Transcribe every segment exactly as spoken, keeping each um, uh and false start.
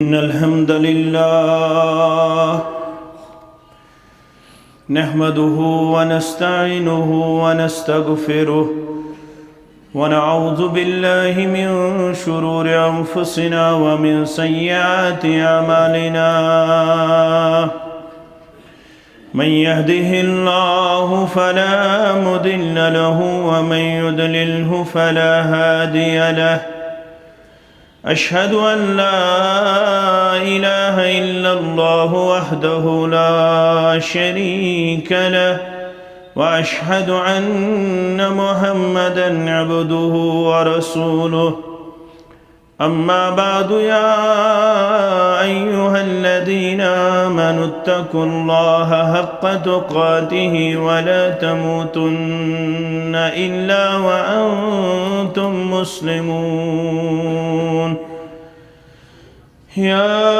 إن الحمد لله نحمده ونستعينه ونستغفره، ونعوذ بالله من شرور أنفسنا ومن سيئات أعمالنا. من يهده الله فلا مضل له، ومن يضلله فلا هادي له. أشهد أن لا إله إلا الله وحده لا شريك له، وأشهد أن محمدا عبده ورسوله. أما بعد، يا أيها الذين آمنوا اتقوا الله حق تقاته ولا تموتن إلا وأنتم مسلمون. يا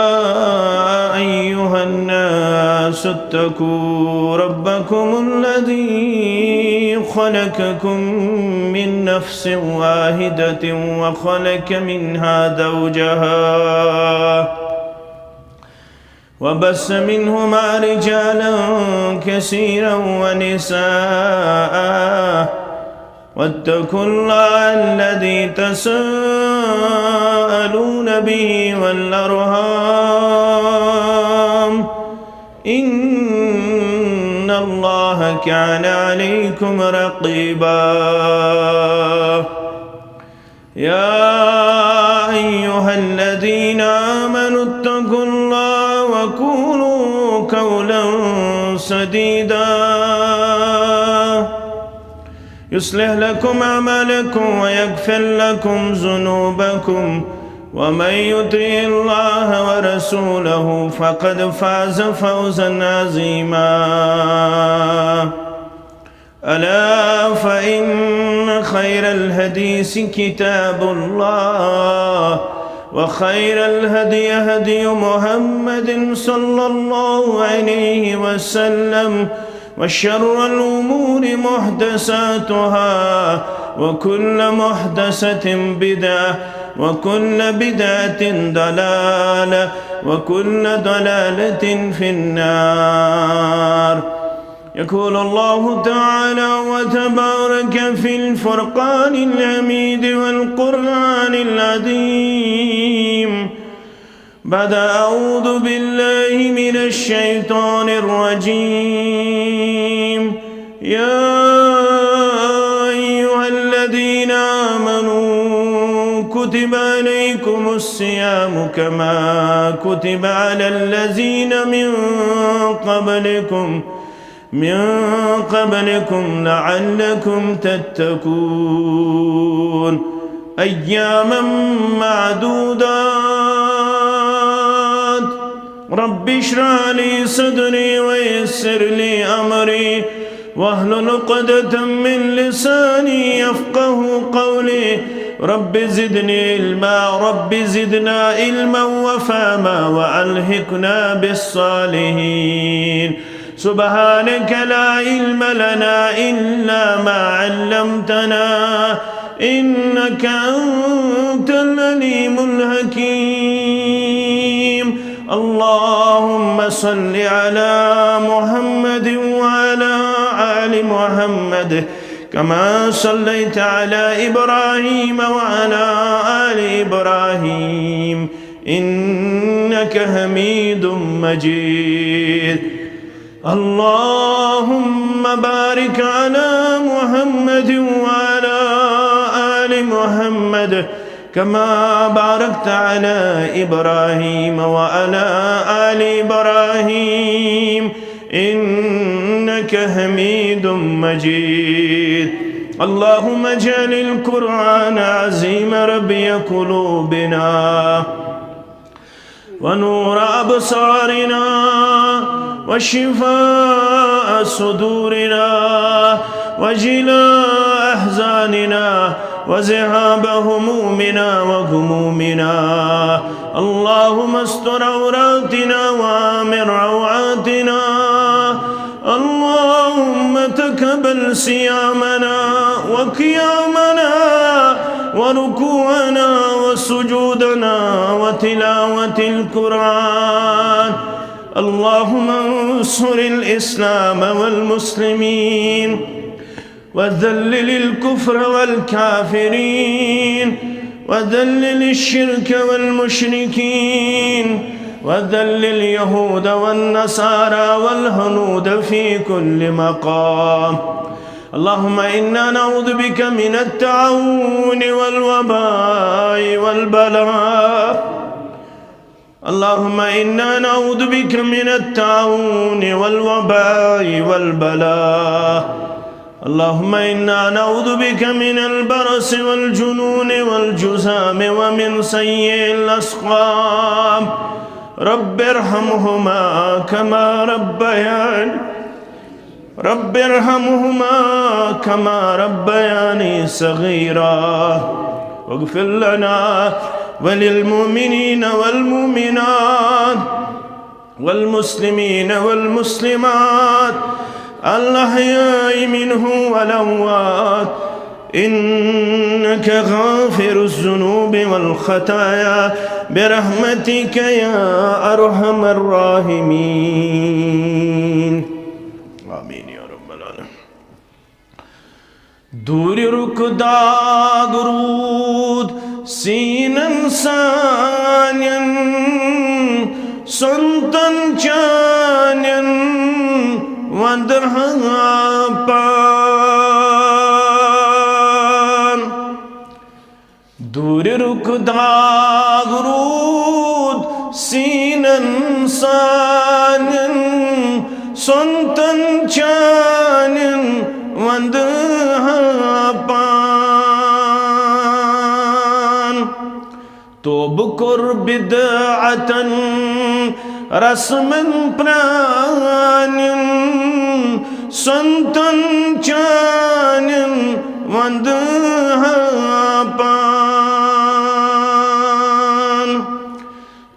أيها الناس اتقوا ربكم الذي خلقكم من نفس واحدة وخلق منها زوجها وبث منهما رجالا كثيرا ونساء، واتقوا الله الذي تساءلون به والأرحام، إن الله كان عليكم رقيبا. يا أيها الذين آمنوا اتقوا الله وقولوا قولا سديدا، يصلح لكم أعمالكم ويغفر لكم ذنوبكم، ومن يطع الله ورسوله فقد فاز فوزا عظيما. ألا فإن خير الحديث كتاب الله، وخير الهدي هدي محمد صلى الله عليه وسلم، وشر الأمور محدثاتها، وكل محدثة بدعة، وكل بدعة ضلالة، وكل ضلالة في النار. يقول الله تعالى وتبارك في الفرقان الحميد والقرآن العظيم بعد أعوذ بالله من الشيطان الرجيم. يا أيها الذين آمنوا كتب عليكم الصيام كما كتب على الذين من قبلكم من قبلكم لعلكم تتقون. أياما معدودات. رب اشرح لي صدري ويسر لي أمري واحلل عقدة من لساني يفقه قولي. رب زدني علما، رب زدنا علما وفهما وألحقنا بالصالحين. سبحانك لا علم لنا إلا ما علمتنا إنك أنت العليم الحكيم. اللهم صل على محمد وعلى آل محمد كما صليت على إبراهيم وعلى آل إبراهيم إنك حميد مجيد. اللهم بارك على محمد وعلى آل محمد كما باركت على إبراهيم وعلى آل إبراهيم إنك حميد مجيد. اللهم اجعل القرآن العظيم ربيع قلوبنا ونور أبصارنا وشفاء صدورنا وجلاء أحزاننا وذهاب همومنا وغمومنا. اللهم استر عوراتنا وآمن روعاتنا. اللهم تقبل صيامنا وقيامنا وركوعنا سجودنا وتلاوة القرآن. اللهم انصر الإسلام والمسلمين، وذلل الكفر والكافرين، وذلل الشرك والمشركين، وذلل اليهود والنصارى والهنود في كل مقام. اللهم إنا نعوذ بك من الطاعون والوباء والبلاء. اللهم إنا نعوذ بك من الطاعون والوباء والبلاء. اللهم إنا نعوذ بك من البرص والجنون والجذام ومن سيء الأسقام. رب ارحمهما كما ربياني رب ارحمهما كما ربياني صغيرا. واغفر لنا وللمؤمنين والمؤمنات والمسلمين والمسلمات الأحياء منهم والأموات، إنك غافر الذنوب والخطايا برحمتك يا أرحم الراحمين. آمين يا رب العالمين. دوٗرِ رُکہٕ داغ روٗد سیٖنن سانٮ۪ن، سۄنتن چانٮ۪ن وندٕ ہا پان۔ دوٗرِ رُکہٕ داغ روٗد سیٖنن سانٮ۪ن، سۄنتن چانٮ۪ن وندٕ ہا پان۔ توبہٕ کوٚر بدعتن رسمن پرانٮ۪ن، سۄنتن چانٮ۪ن وندٕ ہا پان۔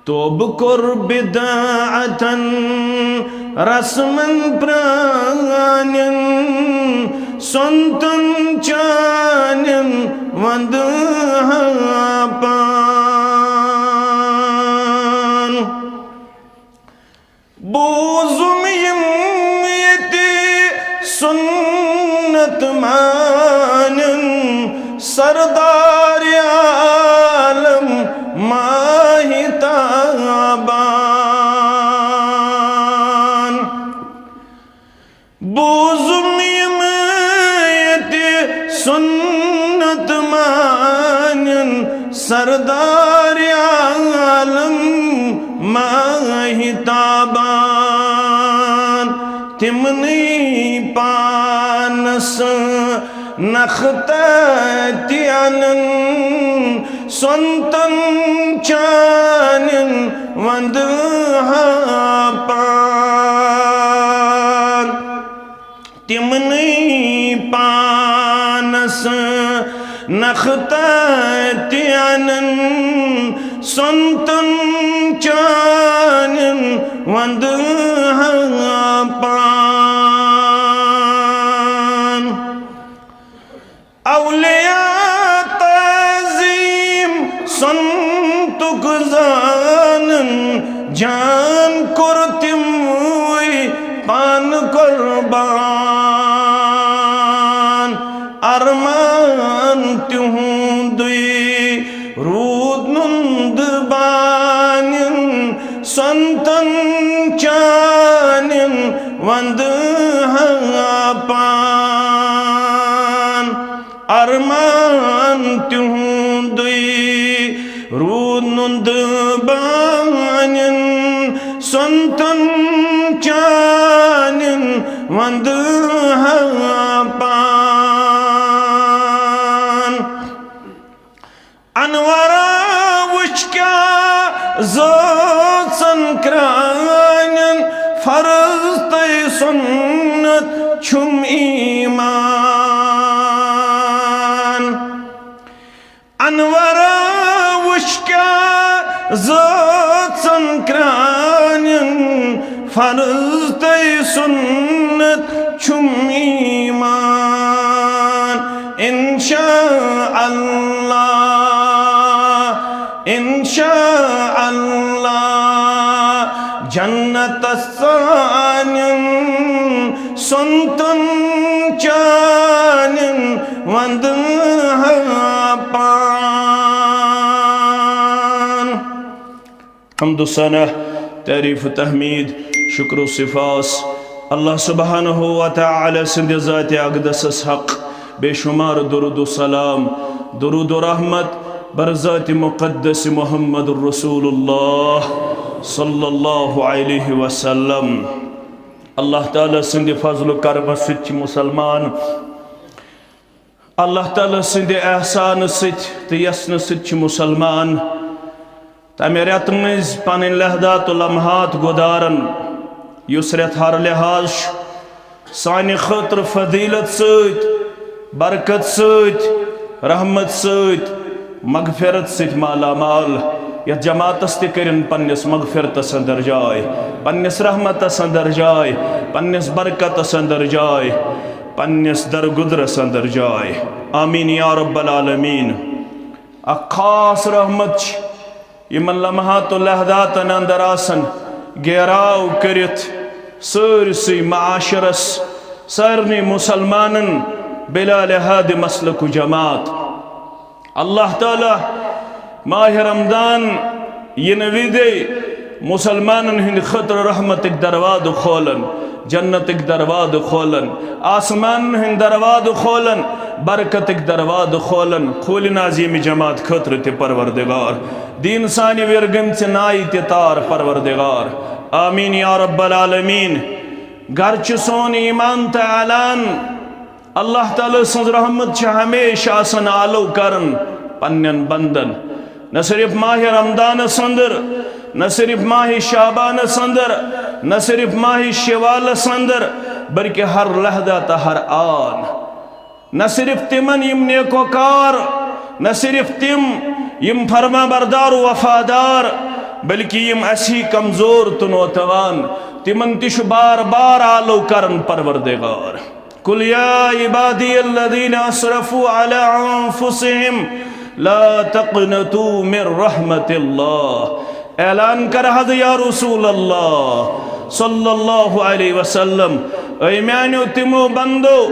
توبہٕ کوٚر بدعتن رسمن پرانٮ۪ن، سۄنتن چانٮ۪ن وندٕ ہا پان۔ بوٗزُم یِم ییٚتہِ سُنت مانن سردار عالم ماہِ تابان۔ بوٗزُم یِم ییٚتہِ سُنت مانن سردار عالم ماہِ تابان۔ تِمنٕے پانس نخ تتہِ انن، سۄنتن چانٮ۪ن وندٕ ہا پان۔ تِمنٕے پانس نخ تتہِ انن، سۄنتن چانٮ۪ن وندٕ ہا پان۔ اولیاء تعظیم سنتُک زانن جان، کوٚر تِموٕے پان قربان۔ ارمان تِہُنٛدُے روٗد نُندٕ بانٮ۪ن، سنتن چانٮ۪ن وندٕ ہا پان۔ ارمان تِہُنٛدُے روٗد نُندٕ بانٮ۪ن، سنتن چانٮ۪ن وندٕ ہا پان۔ انورا وٕچھ کیٛاہ زٲژن کرٛانٮ۪ن، فرض تہٕ سُنت چھُم ایمان۔ انورا وٕچھ کیٛاہ زٲژن کرٛانٮ۪ن، فرض تہٕ سُنت چھُم ایمان۔ انشاء اللہ جنت سانٮ۪ن سۄنتن چانٮ۪ن وندن ہا پان۔ حمد و ثنا، تعریف و تحمید، شکر و سپاس اللہ سبحانہ و تعالی سٕنٛدِ ذاتِ اقدسس حق، بے شمار درود و سلام، درود و رحمت بر ذاتِ مقدس محمد رسول اللہ صلی اللہ علیہ وسلم۔ اللہ تعالیٰ سٕنٛدِ فضل و کرمہٕ سۭتۍ چھِ مسلمان۔ اللہ تعالیٰ سٕنٛدِ احسانہٕ سۭتۍ تہٕ یژھنہٕ سۭتۍ چھِ مسلمان تَمہِ رٮ۪تہٕ مٔنٛزۍ پنٕنۍ لحظات و لمحات گُزاران، یُس رٮ۪تھ ہر لحاظ چھُ سانہِ خٲطرٕ فضیلت سۭتۍ، برکت سۭتۍ، رحمت سۭتۍ، مغفرت سۭتۍ مالا مال۔ یتھ جماعتس تہِ کٔرِن پننِس مغفرتس اندر جاے، پننِس رحمتس اندر جاے، پننِس برکتس اندر جاے، پننِس درگُزرس اندر جاے۔ آمین یا رب العالمین۔ اکھ خاص رحمت چھِ یِمن لمحات و لحظاتن اندر آسان گیراو کٔرِتھ سٲرسٕے معاشرس، سارنٕے مسلمانن بلا لحاظ مسلک و جماعت۔ اللہ تعالیٰ ماہِ رمضان یِنہٕ وِزے مسلمانن ہٕنٛدِ خٲطرٕ رحمتٕکۍ دروازٕ کھولن، جنتٕکۍ دروازٕ کھولن، آسمانن ہٕنٛدۍ دروازٕ کھولن، برکتٕکۍ دروازٕ کھولن۔ کھوٗلِن آز ییٚمہِ جماعت خٲطرٕ تہِ پروردگار۔ دیٖن سانہِ وِرگٔمژِ نایہِ تہِ تار پروردگار۔ آمین یا رب العالمین۔ گرچہِ سون ایمان تہٕ اعلان اللہ تعالیٰ سٕنٛز رحمت چھِ ہمیشہ آسان آلو کران پننٮ۪ن بندن۔ نہ صرف ماہِ رمضانس اندر، نہ صرف ماہِ شعبانس اندر، نہ صرف ماہِ شوالس اندر، بلکہ ہر لحظہ تہٕ ہر آن۔ نہ صرف تِمن یِم نیکوکار، نہ صرف تِم یِم فرما بردار و وفادار، بلکہ یِم اسی کمزور تہٕ نوتوان، تِمن تہِ چھُ بار بار آلو کران پروردگار۔ قل یا عبادی الذین اسرفوا علی انفسهم لا تقنطوا من رحمت اللہ۔ اعلان کر حض یا رسول اللہ صلی اللہ علیہ وسلم، اے میانیو تِمو بندو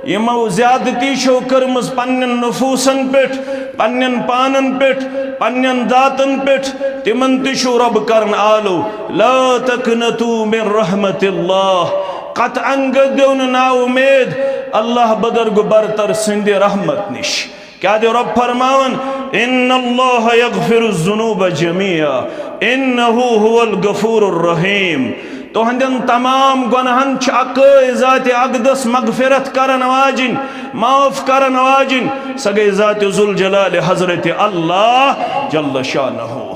یِمو زیادتی چھو کٔرمٕژ پننٮ۪ن نفوسن پٮ۪ٹھ، پننٮ۪ن پانن پٮ۪ٹھ، پننٮ۪ن ذاتن پٮ۪ٹھ، تِمن تہِ چھُو رب کرن آلو۔ لا تقنطوا من رحمت اللہ، قطعاً گٔژھِو نہٕ نا اُمید اللہ بزرگ برتر سٕنٛدِ رحمت نِش۔ کیٛازِ رب فرماوان، ان اللہ یغفر الذنوب جمیعا انہ هو الغفور الرحیم۔ تُہنٛدٮ۪ن تمام گۄناہن چھِ اکٲے ذاتِ اقدس مغفرت کرن واجِنۍ، معاف کرن واجِنۍ، سۄ گٔے ذاتِ ذوالجلال حضرت اللہ جل شانہ۔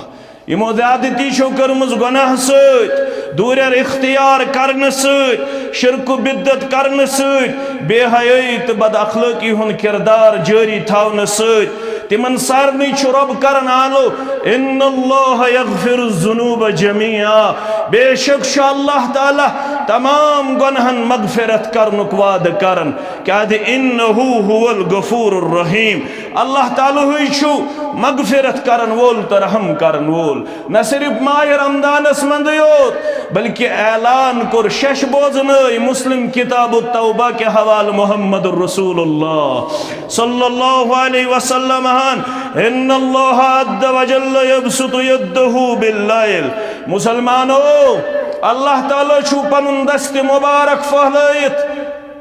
یِمو زیادتی چھو کٔرمٕژ گۄناہ سۭتۍ، دوٗرٮ۪ر اختیار کرنہٕ سۭتۍ، شرک و بدعت کرنہٕ سۭتۍ، بے حیٲیی تہٕ بد اخلٲقی ہُنٛد کردار جٲری تھاونہٕ سۭتۍ۔ تِمن سارنٕے چھُ رب کران آلو، ان اللہ یغفر الذنوب جمیعا، بے شک چھُ اللہ تعالیٰ تمام گۄناہن مغفرت کرنُک وعدٕ کران، کیٛازِ انہ هو الغفور الرحیم، اللہ تعالیٰ ہٕے چھُ مغفرت کرن وول تہٕ رحم کرن وول۔ نہ صرف ماہِ رمضانس منٛزٕے یوت، بلکہ اعلان کوٚر، شش بوزنٲے مسلم کتاب التوبہ کہِ حوالہٕ محمد رسول اللہ صلی اللہ علیہ وسلم ہن، ان اللہ عز وجل یبسط یدہ باللیل۔ مسلمانو، اللہ تعالیٰ چھُ پنُن دست مبارک پھہلٲیِتھ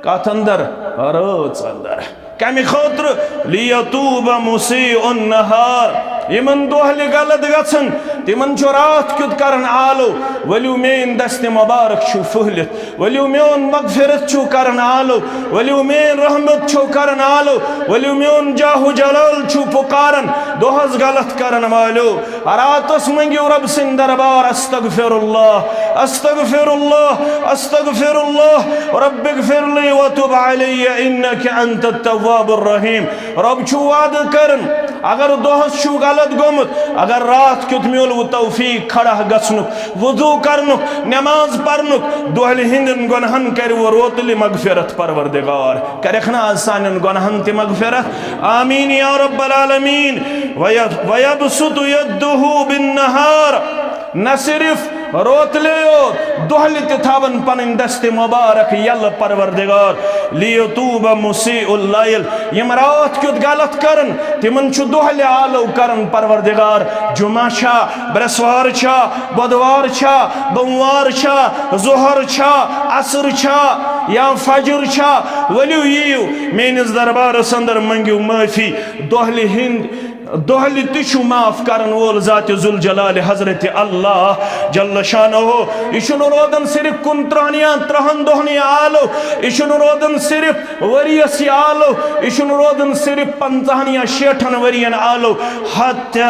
کتھ اندر؟ رٲژ اندر۔ کمہِ خٲطرٕ؟ لیتوب مسیء النہار۔ یِمن دۄہلہِ غلط گژھن، تِمن چھُ راتھ کیُتھ کران آلو۔ ؤلِو میٲنۍ دستِ مبارک چھُ پھٔہلِتھ، ؤلِو میون مغفرت چھُ کران آلو، ؤلِو میٲنۍ رحمت چھُ کران آلو، ؤلِو میون جاہ و جلال چھُ پُکاران۔ دۄہس غلط کرن والیو، راتس منگیو رب سٕنٛدِ دربار، استغفر اللہ، استغفر اللہ، استغفر اللہ، رب اغفر لی وتب علی انک انت التواب الرحیم۔ رب چھُ وعدٕ کران، اگر دۄہس چھُ غلط گوٚمُت، اگر راتھ کیُتھ میولوٕ توفیق کھڑا گژھنُک، وضو کرنُک، نماز پرنُک، دۄہلہِ ہٕنٛدٮ۪ن گۄنہن کرِوٕ روتلہِ مغفرت پروردگار۔ کرکھ نا آز سانٮ۪ن گۄناہن تہِ مغفرت؟ آمین یا رب العالمین۔ وَیَ-، وَیَبْسُطُ يَدَّهُ بِالنَّهَارِ۔ نہ صرف روتلے یوت، دۄہلہِ تہِ تھاون پنٕنۍ دستِ مبارک یلہٕ، پروردگار۔ لیتوب مسیء اللیل، یِم راتھ کیُتھ غلط کرن، تِمن چھُ دۄہلہِ آلو کرن، پروردگار۔ جمعہ چھا، برسوار چھا، بدوار چھا، بوموار چھا، ظہر چھا، عصر چھا، یا فجر چھا، ؤلِو یِیِو میٲنِس دربارس اندر، منگِو معٲفی۔ دۄہلہِ ہِنٛد دۄہلہِ تہِ چھُ معاف کرن وول ذات ذوالجلال حضرت اللہ جل شانہ۔ یہِ چھُنہٕ روزان صرف کُنترٕہن یا ترٕہن دۄہن یہِ آلو، یہِ چھُنہٕ روزان صرف ؤریس یہِ آلو، یہِ چھُنہٕ روزان صرف پنژاہن یا شیٹھن ؤرین آلو۔ حتی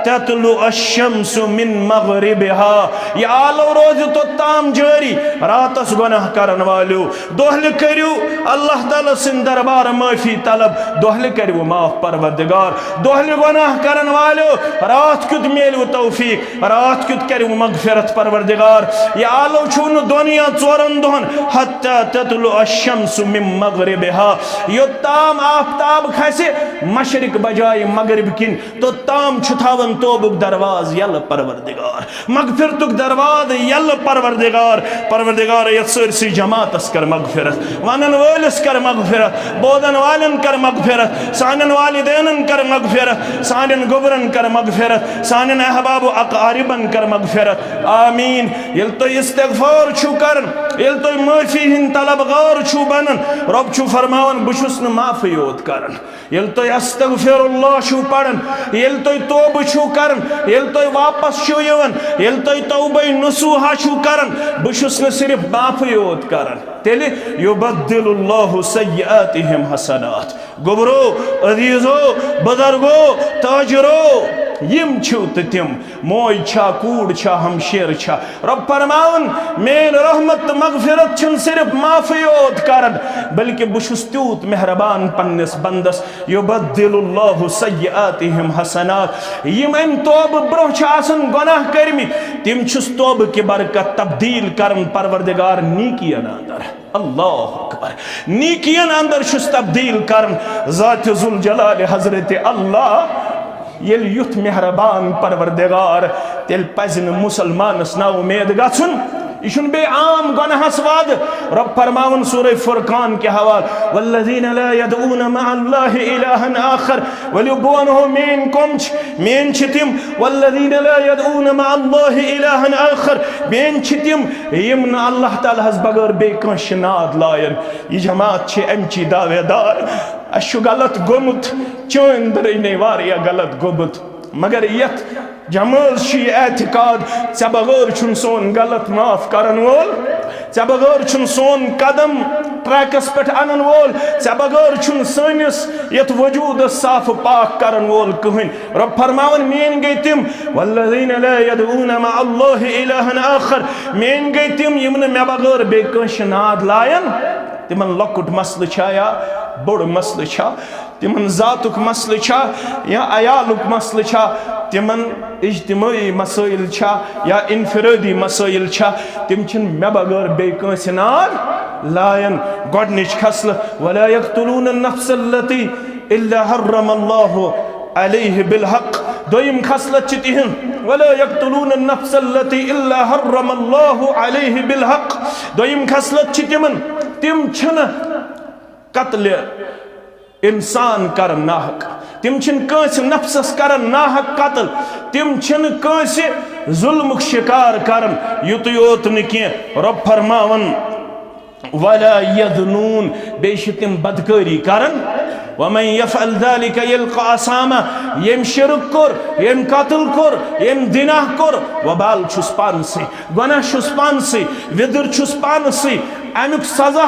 تطلع الشمس من مغربها، یہِ آلو روزِ توٚتام جٲری۔ راتس گۄناہ کرن والیو، دۄہلہِ کٔرِو اللہ تعالیٰ سٕنٛدِ دربار معٲفی طلب، دۄہلہِ کٔرِو معاف پروردگار۔ دۄہلہِ گۄناہ کرن والیو، راتھ کیُتھ میلِو توفیق، راتھ کیُتھ کٔرِو مغفرت پروردگار۔ یہِ آلو چھُو نہٕ دۄن یا ژورن دۄہن، حتی تطلع الشمس من مغربها، یوٚتام آفتاب کھسہِ مشرق بجایہِ مغرب کِنۍ، توٚتام چھُ تھاوان توبُک دروازٕ یلہٕ پروردگار۔ مغفرتُک دروازٕ یلہٕ پروردگار۔ پروردگار، یتھ سٲرسٕے جماعتس کر مغفرت، ونن وٲلِس کر مغفرت، بوزن والٮ۪ن کر مغفرت، سانٮ۪ن والدینن کر مغفرت، سانٮ۪ن گوٚبرن کر مغفرت، سانٮ۪ن احباب و اقاربن کر مغفرت۔ آمین۔ ییٚلہِ تُہۍ استغفار چھِو کران، ییٚلہِ تُہۍ معٲفی ہٕنٛدۍ طلبگار چھِو بنان، رۄب چھُ فرماوان، بہٕ چھُس نہٕ معافٕے یوت کران۔ ییٚلہِ تُہۍ استغفر اللہ چھِو پران، ییٚلہِ تُہۍ توبہٕ چھِو کران، ییٚلہِ تُہۍ واپس چھِو یِوان، ییٚلہِ تُہۍ توبہ نصوحہ چھِو کران، بہٕ چھُس نہٕ صرف معافٕے یوت کران، تیٚلہِ یبدل اللہ سیئاتہم حسنات۔ گوٚبرو، عزیزو، بزرگو، تاجرو، یِم چھِو تہٕ تِم۔ موج چھا، کوٗر چھا، ہمشیر چھا؟ رۄب فرماوان، میٲنۍ رحمت تہٕ مغفرت چھِنہٕ صرف معافٕے یوت کران، بلکہِ بہٕ چھُس تیوٗت مہربان پننِس بندس۔ یبدل اللہ سیئاتہم حسنات۔ یِم امہِ توبہٕ برونٛہہ چھِ آسان گۄناہ کٔرمٕتۍ، تِم چھُس توبہٕ کہِ برکت تبدیل کران پروردگار نیکین اندر۔ اللہ اکبر۔ نیکین اندر چھُس تبدیل کران ذات ذوالجلال حضرت اللہ۔ ییٚلہِ یُتھ مہربان پروردگار، تیٚلہِ پزِ نہٕ مُسلمانس نا اُمید گژھُن۔ یہِ چھُنہٕ بیٚیہِ عام گۄناہس وعدٕ۔ رۄب فرماوان سورہ فرقان کہِ حوالہٕ، والذین لا یدعون مع اللہ الہا آخر۔ ؤلِو بہٕ ونہو، میٲنۍ کۄم چھِ، میٲنۍ چھِ تِم، والذین لا یدعون مع اللہ الہا آخر، میٲنۍ چھِ تِم، یِم نہٕ اللہ تعالیٰ ہس بغٲر بیٚیہِ کٲنٛسہِ ناد لایَن۔ یہِ جماعت چھِ امچی دعوے دار۔ اسہِ چھُ غلط گوٚمُت، چٲنۍ أنٛدرٕے نے واریاہ غلط گوٚمُت، مگر یتھ جمٲژ چھُ یہِ اعتقاد، ژےٚ بغٲر چھُنہٕ سون غلط معاف کرن وول، ژےٚ بغٲر چھُنہٕ سون قدم ٹریکس پٮ۪ٹھ انن وول، ژےٚ بغٲر چھُنہٕ سٲنِس یتھ وجوٗدس صاف پاک کرن وول کٕہٕنۍ۔ رۄب فرماوان، میٲنۍ گٔے تِم، والذین لا یدعون مع اللہ الہا آخر، میٲنۍ گٔے تِم، یِم نہٕ مےٚ بغٲر بیٚیہِ کٲنٛسہِ ناد لایَن۔ تِمن لۄکُٹ مسلہٕ چھا یا بوٚڑ مسلہٕ چھا، تِمن ذاتُک مسلہٕ چھا یا عیالُک مسلہٕ چھا، تِمن اجتمٲعی مسٲیل چھا یا انفرٲدی مسٲیل چھا، تِم چھِنہٕ مےٚ بغٲر بیٚیہِ کٲنٛسہِ ناد لایَن۔ گۄڈٕنِچ خصلت، ولا یقتلون النفس التی الا حرم اللہ علیہ بالحق۔ دوٚیِم خصلت چھِ تِہنٛز، ولا یقتلون النفس التی الا حرم اللہ علیہ بالحق۔ دوٚیِم خصلت چھِ تِمن، تِم چھِنہٕ قتلِ انسان کران ناحق، تِم چھِنہٕ کٲنٛسہِ نفسس کران ناحق قتل، تِم چھِنہٕ کٲنٛسہِ ظلمُک شکار کران۔ یُتُے یوت نہٕ کینٛہہ، رۄب فرماوان، ولا یزنون، بیٚیہِ چھِ تِم بدکٲری کران۔ ومن یفعل ذلک یلق اثاما، ییٚمۍ شرک کوٚر، ییٚمۍ قتل کوٚر، ییٚمۍ زنا کوٚر، وبال چھُس پانسٕے، گۄناہ چھُس پانسٕے، وِدٕر چھُس پانسٕے، امیُک سزا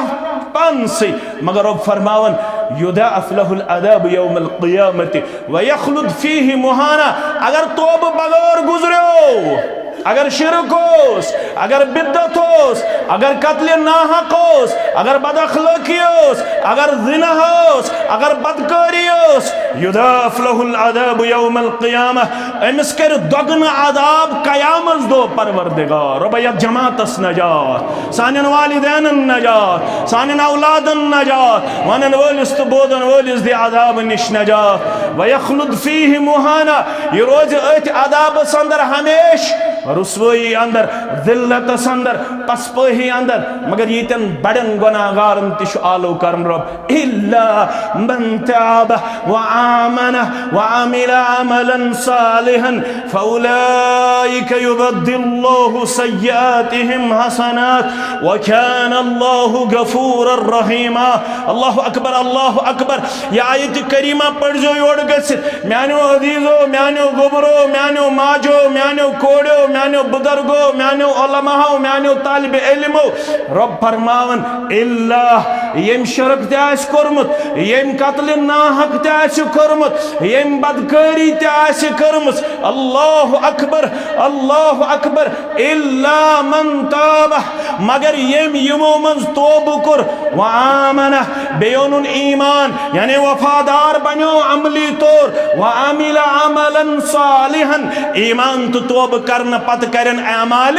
پانسٕے۔ مگر رۄب فرماوان، یضاعف لہ العذاب یوم القیامت ویخلد فیہ مہانا۔ اگر توبہٕ بغٲر گزریو، اگر شرک اوس، اگر بدعت اوس، اگر قتل ناحق اوس، اگر بد اخلاقی اوس، اگر زنا اوس، اگر بدکاری اوس، یضاعف لہ العذاب یوم القیامہ، أمِس کَرِ دۄگنہٕ عذاب قیامت دۄہ پروردگار۔ رۄبہ، یَتھ جماعتس نجات، سانٮ۪ن والدینن نجات، سانٮ۪ن اولادن نجات، ونن وٲلِس تہٕ بوزن وٲلِس دِ عذاب نِش نجات۔ ویخلد فیہ مہانا، یہِ روزِ أتھۍ عذابس اندر ہمیشہٕ۔ رسوٲیی اندر، ذلتس اندر، پسپٲہی اندر، مگر ییٖتٮ۪ن بڑٮ۪ن گۄناہگارن تہِ چھُ آلو کران رۄب۔ الا من تاب وآمن وعمل عملا صالحا فاولئک یبدل اللہ سیئاتہم حسنات وکان اللہ غفورا رحیما۔ اللہ اکبر، اللہ اکبر۔ یہ آیت کریمہ پڑھزیو یور گژھِتھ۔ میانیو عزیزو، میانیو گوبرو، میانیو ماجو، میانیو کوڑیو، میانیو بزرگو، میانیو علماءو، میانیو طالب علمو، رب فرماون، الا، یم شرک تہِ آسہِ کوٚرمُت، یم قتل ناحق تہِ آسہِ کوٚرمُت، یم بدکٲری تہِ آسہِ کٔرمٕژ، اللہ اکبر، اللہ اکبر، الا من تاب، مگر یم یمو منز توبہ کوٚر، وآمن، بیٚیہِ اوٚنُن ایمان، یعنی وفادار بنیو عملی طور، وعمل عملا صالحا، ایمان تہٕ توبہ کرنہٕ پتہٕ کرن اعمال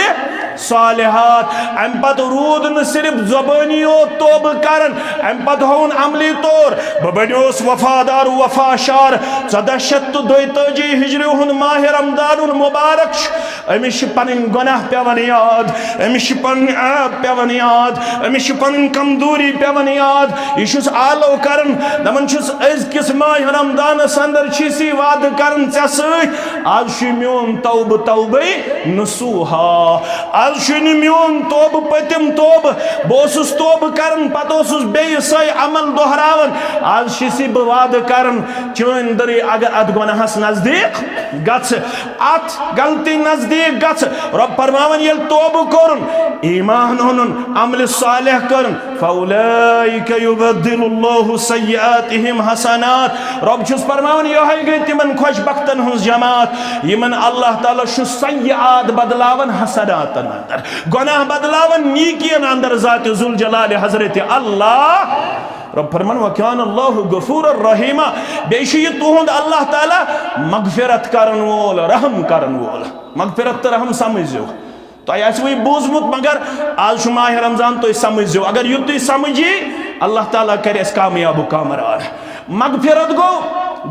صالحات۔ امہِ پتہٕ روٗد نہٕ صرف زبٲنی یوت توبہٕ کران، امہِ پتہٕ ہووُن عملی طور، بہٕ بنیوس وفادار وفا شار۔ ژۄدہ شیٚتھ تہٕ دۄیتٲجی ہجری ہُنٛد ماہ رمضان مبارک چھُ۔ أمِس چھِ پنٕنۍ گۄناہ پٮ۪وان یاد، أمِس چھِ پنٕنۍ عیب پٮ۪وان یاد، أمِس چھِ پنٕنۍ کمزوری پٮ۪وان یاد۔ یہِ چھُس آلو کران، دپان چھُس، أزکِس ماہ رمضانس اندر چھِ أسۍ یہِ وعدٕ کران ژےٚ سۭتۍ، آز چھُ میون توبہٕ توبے نصوحا۔ آز چھُنہٕ میون توبہٕ پٔتِم توبہٕ۔ بہٕ اوسُس توبہٕ کران، پتہٕ اوسُس بیٚیہِ سۄے عمل دۄہراوان۔ آز چھُس یہِ بہٕ وعدٕ کران، چٲنۍ دٔرٕے اگر اتھ گۄناہس نزدیٖک گژھٕ، اتھ غلطی نزدیٖک گژھٕ۔ رۄب فرماوان، ییٚلہِ توبہٕ کوٚرُن، ایمان اوٚنُن، عملِ صالح کٔرٕن، فاولئک یبدل اللہ سیئاتہم حسنات۔ رب چھُس فرماوان، یہے گٔے تِمن خۄش بختن ہٕنٛز جماعت، یِمن اللہ تعالیٰ چھُ سیئات بدلاوان حسناتن اندر، گۄناہ بدلاوان نیکین اندر۔ ذات ذوالجلال حضرت اللہ۔ رب فرمان، وکان اللہ غفور الرحیمہ، بیٚیہِ چھُ یہِ تُہُنٛد اللہ تعالیٰ مغفرت کرن وول، رحم کرن وول۔ مغفرت تہٕ رحم سمجھزیو۔ تۄہہِ آسِوٕ یہِ بوٗزمُت، مگر آز چھُ ماہِ رمضان، تُہۍ سمجھزیو۔ اگر یہِ تُہۍ سمجھ یی، اللہ تعالیٰ کرِ اَسہِ کامیاب و کامران۔ مغفرت گوٚو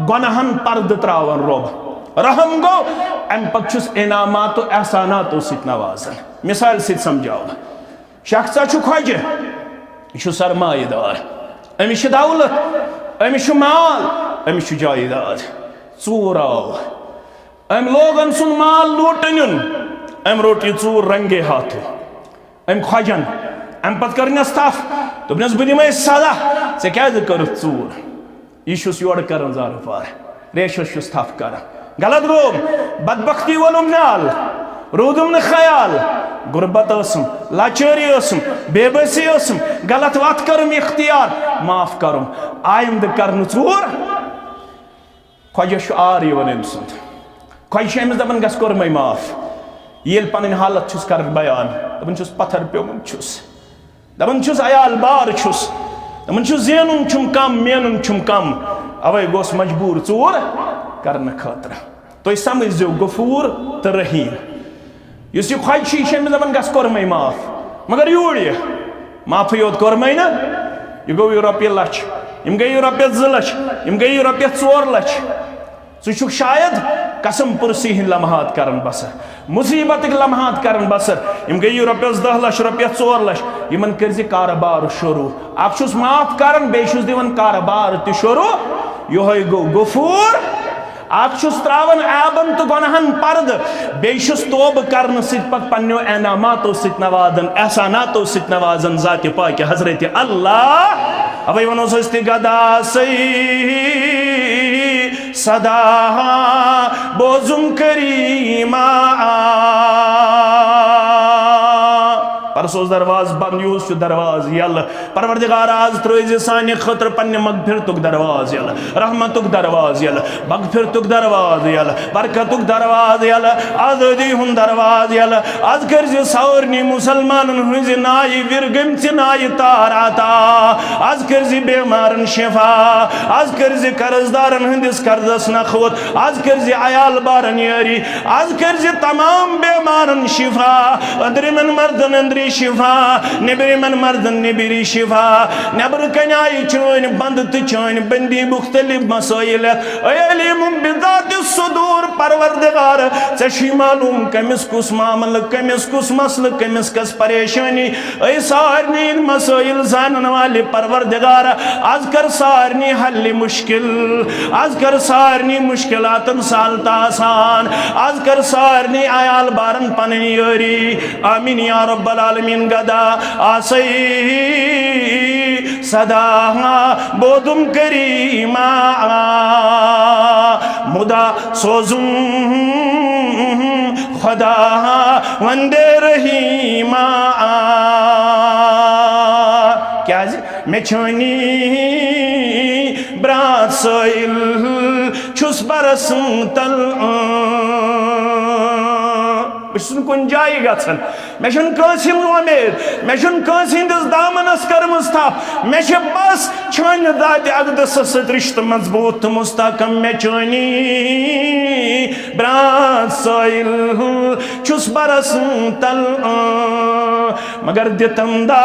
گۄناہن پردٕ تراوان رۄب۔ رحم گوٚو، اَمہِ پتہٕ چھُس انعامات و احساناتو سۭتۍ نوازان۔ مثال سۭتۍ سمجھاوٕ بہٕ۔ شخصا چھُ خۄجہِ، یہِ چھُ سرمایہ دار، أمِس چھِ دولت، أمِس چھُ مال، أمِس چھُ جایداد۔ ژوٗر آو، أمۍ لوگ أمۍ سُنٛد مال لوٗٹہٕ نیُن۔ أمۍ روٚٹ یہِ ژوٗر رنگے ہاتھو۔ أمۍ خۄجن۔ اَمہِ پتہٕ کٔرنَس تھپھ۔ دوٚپنَس، "بہٕ دِمَے سزا۔ ژےٚ کیٛازِ کٔرٕتھ ژوٗر؟" یہِ چھُس یورٕ کران زارٕ پار۔ ریشس چھُس تھپھ کران۔ غلط گوٚو۔ بدبختی وولُم نال۔ روٗدُم نہٕ خیال۔ غربت ٲسٕم۔ لاچٲری ٲسٕم۔ بے بسی ٲسٕم۔ غلط وتھ کٔرٕم اختیار۔ معاف کرُم۔ آیندٕ کرنہٕ ژوٗر۔ خۄجس چھُ عار یِوان أمۍ سُنٛد۔ خۄجہِ چھِ أمِس دَپان، "گژھ کوٚرمَے معاف۔" ییٚلہِ پَنٕنۍ حالت چھُس کران بیان، دَپان چھُس، "پَتھر پیوٚمُت چھُس۔" دَپان چھُس، "عیال بار چھُس۔" دَپان چھُس، "زینُن چھُم کم، مینُن چھُم کم۔ اَوَے گوس مجبوٗر ژوٗر کرنہٕ خٲطرٕ۔" تُہۍ سمجھزیو، غفوٗر تہٕ رحیٖم۔ یُس یہِ خۄجہِ چھُ، یہِ چھُ أمِس دَپان، "گژھ کوٚرمَے معاف۔" مگر یوٗرۍ یہِ معافٕے یوت کوٚرمَے نہٕ، یہِ گوٚو یہِ رۄپیہِ لَچھ، یِم گٔے یہِ رۄپیَس زٕ لَچھ، یِم گٔے یہِ رۄپیَس ژور لَچھ۔ ژٕ چھُکھ شاید قسم پُرسی ہٕنٛدۍ لمحات کران بسر، مصیبتٕکۍ لمحات کران بسر۔ یِم گٔے یہِ رۄپیَس دَہ لَچھ، رۄپیَس ژور لَچھ۔ یِمن کٔرۍ زِ کارٕبار شروٗع۔ اکھ چھُس معاف کران، بیٚیہِ چھُس دِوان کارٕبار تہِ شروٗع۔ یِہوٚے گوٚو غفوٗر۔ اکھ چھُس تراوان عیبن تہٕ گۄناہن پردٕ، بیٚیہِ چھُس توبہٕ کرنہٕ سۭتۍ پتہٕ پننیو انعاماتو سۭتۍ نوازان، احساناتو سۭتۍ نوازان ذاتِ پاکہِ حضرت اللہ۔ اوے ونو سو أسۍ تہِ گدا سٕے سدا بوزُم کریما۔ پرسوز درواز بند، یُہُس چھُ درواز یلہٕ۔ پروردگار، آز ترٲوزِ سانہِ خٲطرٕ پننہِ مغفرتُک درواز یلہٕ، رحمتُک درواز یلہٕ، مغفرتُک درواز یلہٕ، برکتُک درواز یلہٕ، آزٲدی ہُنٛد درواز یلہٕ۔ آز کٔرزِ سارنٕے مُسلمانن ہٕنٛزِ نایہِ وِر گٔمژِ نایہِ تار عطا۔ آز کٔرزِ بیمارن شفا۔ آز کٔرزِ قرض دارن ہٕنٛدِس قرضس نکھوت۔ آز کٔرزِ عیال بارن یٲری۔ آز کٔرزِ تمام بیمارن شفا، أنٛدرِمٮ۪ن مردن أنٛدری شفا، نیٚبرِمٮ۪ن مردن نیٚبری شفا۔ نیٚبرٕ کنہِ آیہِ چٲنۍ بندٕ تہٕ چٲنۍ بندی مختلف مسٲیل ہٮ۪تھ۔ اے علیم بذات الصدور، پروردگار، ژےٚ چھُے معلوم کٔمِس کُس معاملہٕ، کٔمِس کُس مسلہٕ، کٔمِس کۄس پریشٲنی۔ اے سارنٕے مسٲیل زانن والہِ پروردگار، از کر سارنٕے حل مشکل، از کر سارنٕے مشکلاتن سہل تہٕ آسان، از کر سارنٕے عیال بارن پنٕنۍ یٲری۔ آمین یا رب العالمین۔ گدا آسے سدا بودم کریما، مدا سوزم خدا وندے رحیما۔ کیازِ؟ مےٚ چھٲنی برات سٲیِل چھُس برس تل۔ بہٕ چھُس نہٕ کُنہِ جایہِ گژھان، مےٚ چھُنہٕ کٲنٛسہِ ہُنٛد وۄمید، مےٚ چھُنہٕ کٲنٛسہِ ہٕنٛدِس دامنس کٔرمٕژ تھپھ، مےٚ چھِ بس چھٲنہِ ذاتِ اقدسس سۭتۍ رشتہٕ مضبوط تہٕ مستحکم۔ مےٚ چھٲنی برات سٲیِل چھُس برس تل، مگر دِتم دا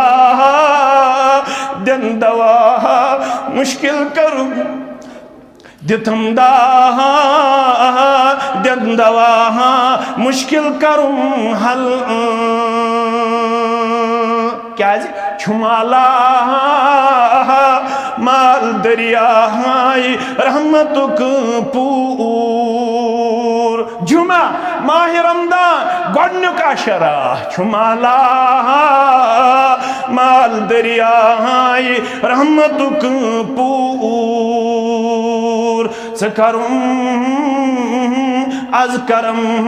دِن دوا مشکل کرُن۔ دِتم دا دِن دوا مشکل کرُن حل۔ کیازِ؟ چھُ مالا مال دریاے رحمتُک پوٗر۔ جمعہ، ماہِ رمضان، گۄڈنیُک عشرہ چھُ مالا مال دریاے رحمتُک پوٗر۔ ژٕ کرُم از کرم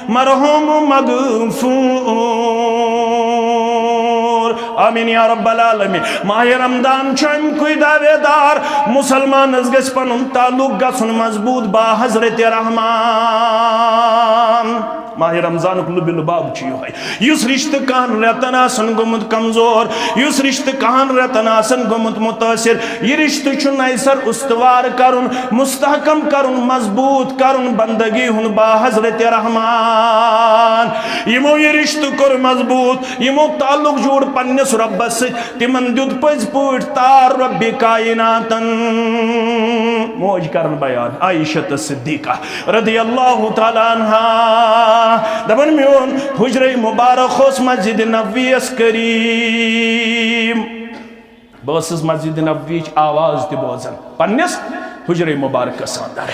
مرحوم مغفور۔ آمین یا رب العالمین۔ ماہِ رمضان چھُ اَمہِ کُے دعویدار، مسلمانس گژھِ پنُن تعلق گژھُن مضبوط با حضرت رحمان۔ ماہِ رمضانُک لُبِ لُباب چھُ یِہوٚے، یُس رشتہٕ کہن رٮ۪تن آسن گوٚمُت کمزور، یُس رشتہٕ کہن رٮ۪تن آسن گوٚمُت متٲثر، یہِ رشتہٕ چھُ نَیہِ سر استوار کرُن، مستحکم کرُن، مضبوط کرُن بندگی ہُنٛد با حضرت رحمان۔ یِمو یہِ رشتہٕ کوٚر مضبوط، یِمو تعلق جوڑ پننِس رۄبس سۭتۍ، تِمن دیُت پٔزۍ پٲٹھۍ تار رۄبِ کائناتن۔ موج کرن بیان عائشہ صدیقہ رضی اللہ تعالیٰ عنہا، دپان، میون حجرے مبارک اوس مسجد نبویس قریب۔ بہٕ ٲسٕس مسجد نبویچ آواز تہِ بوزان پننِس حجرے مبارکس اندر۔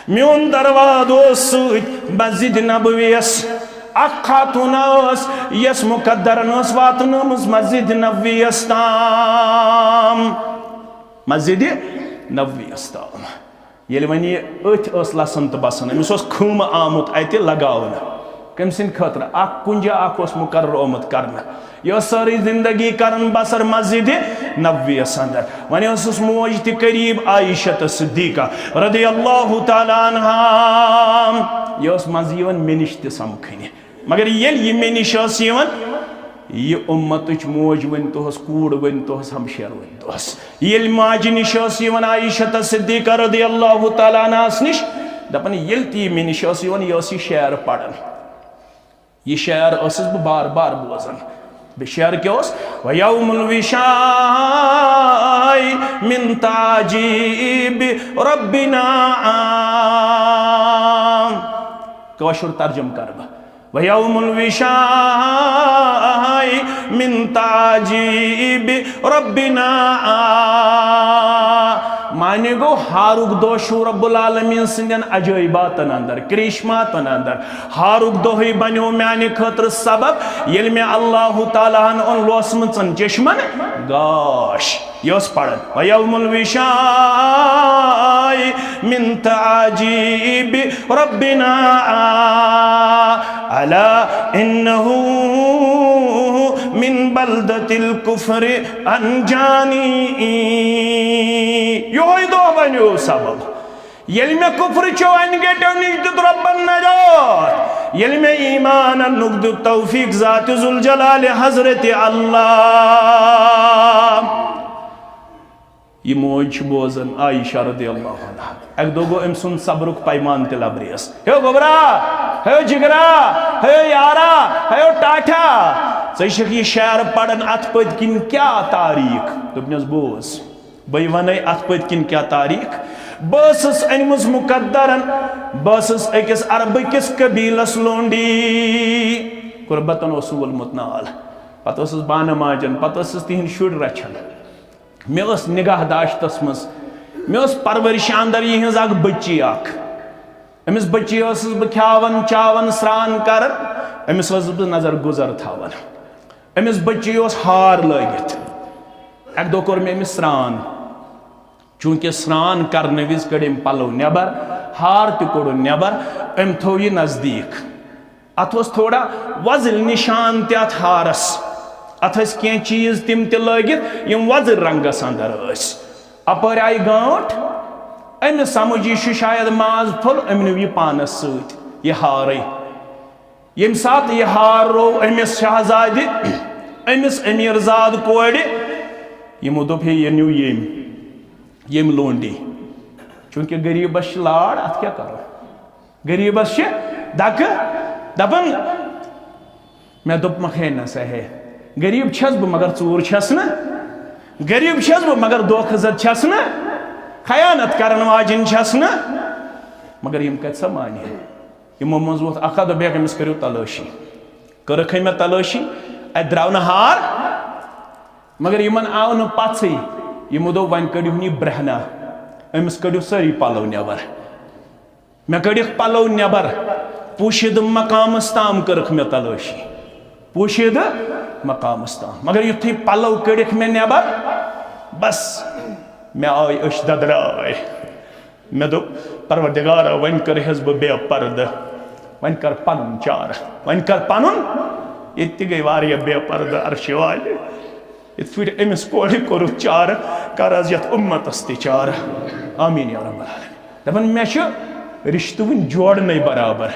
میون دروازٕ اوس سۭتۍ مسجد نبویس۔ اکھ خاتون ٲس، یس مقدرن ٲس واتنٲومٕژ مسجد نبویس تام۔ مسجد نبویس تام۔ ییٚلہِ وۄنۍ یہِ أتھۍ ٲس لَسان تہٕ بَسان، أمِس اوس خۭمہٕ آمُت اَتہِ لگاونہٕ۔ کٔمۍ سٕنٛدِ خٲطرٕ؟ اَکھ کُنجہِ اَکھ اوس مُقرر آمُت کرنہٕ۔ یہِ ٲس سٲرٕے زِندگی کران بسر مسجدِ نبویَس اندر۔ وۄنۍ ٲسٕس موج تہِ قریب عائشہ صدیقہ رضی اللہ تعالیٰ عنہا۔ یہِ ٲس منٛزٕ یِوان مےٚ نِش تہِ سمکھٕنہِ۔ مگر ییٚلہِ یہِ مےٚ نِش ٲس یِوان، یہِ اُمتٕچ موج ؤنۍ توہَس، کوٗر ؤنۍ توہَس، ہمشیر ؤنۍ توہَس۔ ییٚلہِ ماجہِ نِش ٲس یِوان عائشہ صدیقہ رضی اللہ تعالیٰ عنہَس نِش، دَپان، ییٚلہِ تہِ یہِ مےٚ نِش ٲس یِوان، یہِ ٲس یہِ شعر پَران۔ یہِ شعر ٲسٕس بہٕ بار بار بوزان۔ بیٚیہِ شعر کیٛاہ اوس؟ وَيَوْمُ الْوِشَاءِ مِنْ تَعْجِيبِ رَبِّنَا۔ کٲشُر ترجمہٕ کَرٕ بہٕ۔ وَيَوْمُ الْوِشَاءِ مِنْ تَعْجِيبِ رَبِّنَا۔ معنی گوٚو، ہارُک دۄہ چھُ رب العالمین سٕنٛدٮ۪ن عجٲیباتن اندر، کرشماتن اندر۔ ہارُک دۄہٕے بنیو میانہِ خٲطرٕ سبب، ییٚلہِ مےٚ اللہ تعالیٰ ہن اوٚن لوسمٕژن چشمن گاش۔ یہِ اوس پران، وَيَوْمُ الْوِشَاءِ مِنْ تَعْجِيبِ رَبِّنَا، أَلَا إِنَّهُ مِنْ بَلْدَةِ الْكُفْرِ أَنْجَانِي۔ یِہوٚے دۄہ بنیو سبب۔ ییٚلہِ مےٚ کفرٕچو انہِ گٔٹیو نِش دیُت رۄبن نجات، ییٚلہِ مےٚ ایمان اننُک دیُت توفیق ذات ذوالجلال حضرت اللہ۔ یہِ موج چھِ بوزان عائشہ رضی اللہ عنہا۔ اَکہِ دۄہ گوٚو أمۍ سُنٛد صبرُک پیمان تہِ لبریز۔ ہے گوٚبرا، ہے جگرا، ہے یارا، ہے ٹاٹھا، ژٕ چھکھ یہِ شعر پران، اَتھ پٔتۍ کِنۍ کیٛاہ تاریخ؟ دوٚپنَس، بوز، بہٕ وَنَے اَتھ پٔتۍ کِنۍ کیٛاہ تاریخ۔ بہٕ ٲسٕس أنمٕژ مقدرن، بہٕ ٲسٕس أکِس عربہٕ کِس قبیلس لونڈی۔ قربتن اوسُم وولمُت نال۔ پتہٕ ٲسٕس بانہٕ ماجن، پتہٕ ٲسٕس تِہنٛدۍ شُرۍ رچھان۔ مےٚ ٲس نگاہ داشتس منٛز، مےٚ ٲس پرورشہِ اندر یِہنٛز اکھ بٔچی اکھ۔ أمِس بٔچی ٲسٕس بہٕ کھیاوان، چاوان، سرٛان کران، أمِس ٲسٕس بہٕ نظر گُزر تھاوان۔ أمِس بٔچی اوس ہار لٲگِتھ۔ اکہِ دۄہ کوٚر مےٚ أمِس سرٛان۔ چوٗنٛکہِ سرٛان کرنہٕ وِزِ کٔڑۍ أمۍ پلو نٮ۪بر، ہار تہِ کوٚڑُن نٮ۪بر، أمۍ تھوٚو یہِ نزدیٖک۔ اتھ اوس تھوڑا وۄزٕلۍ نشان تہِ اتھ ہارس۔ اتھ ٲسۍ کینٛہہ چیٖز تِم تہِ لٲگِتھ، یِم وۄزٕلۍ رنگس اندر ٲسۍ۔ اپٲرۍ آیہِ گانٛٹھ، أمِس سمجھ یہِ چھُ شاید ماز پھوٚل، أمۍ نیوٗ یہِ پانس سۭتۍ، یہِ ہارٕے۔ ییٚمہِ ساتہٕ یہِ ہار روو أمِس شہزادِ، أمِس أمیٖر زاد کورِ، یِمو دوٚپ، ہے، یہِ نیوٗ ییٚمۍ، ییٚمۍ لونڈی۔ چوٗنٛکہِ غریٖبس چھِ لاڑ، اتھ کیٛاہ کرو؟ غریٖبس چھِ دکہٕ دپان، مےٚ دوٚپمکھ، ہے نہ سا ہے، غریٖب چھَس بہٕ مگر ژوٗر چھَس نہٕ، غریٖب چھَس بہٕ مگر دھوکہٕ زد چھَس نہٕ، خیانت کرن واجِنۍ چھَس نہٕ۔ مگر یِم کتہِ سا مانہِ؟ یِمو منٛز ووٚتھ اکھ ہا، دوٚپُکھ، أمِس کٔرِو تلٲشی۔ کٔرٕکھ مےٚ تلٲشی، اتہِ درٛاو نہٕ ہار، مگر یِمن آو نہٕ پژھٕے۔ یِمو دوٚپ، وۄنۍ کٔڑِہُن یہِ برہنہ، أمِس کٔڑِو سٲری پلو نٮ۪بر۔ مےٚ کٔڑِکھ پلو نٮ۪بر، پوشیدٕ مقامس تام کٔرٕکھ مےٚ تلٲشی، پوشیدٕ مقامس تام۔ مگر یُتھُے پلو کٔڑِکھ مےٚ نٮ۪بر، بس، مےٚ آے أچھ ددراے۔ مےٚ دوٚپ، پروردگارا، وۄنۍ کٔرہس بہٕ بے پردٕ، وۄنۍ کر پنُن چارٕ، وۄنۍ کر پنُن۔ ییٚتہِ تہِ گٔے واریاہ بے پردٕ عرشہِ والہِ۔ یِتھ پٲٹھۍ أمِس کورِ کوٚرُتھ چارٕ، کر از یتھ اُمتس تہِ چارٕ۔ آمین یا رب العالمین۔ دپان، مےٚ چھُ رشتہٕ وُنہِ جوڑنَے برابر۔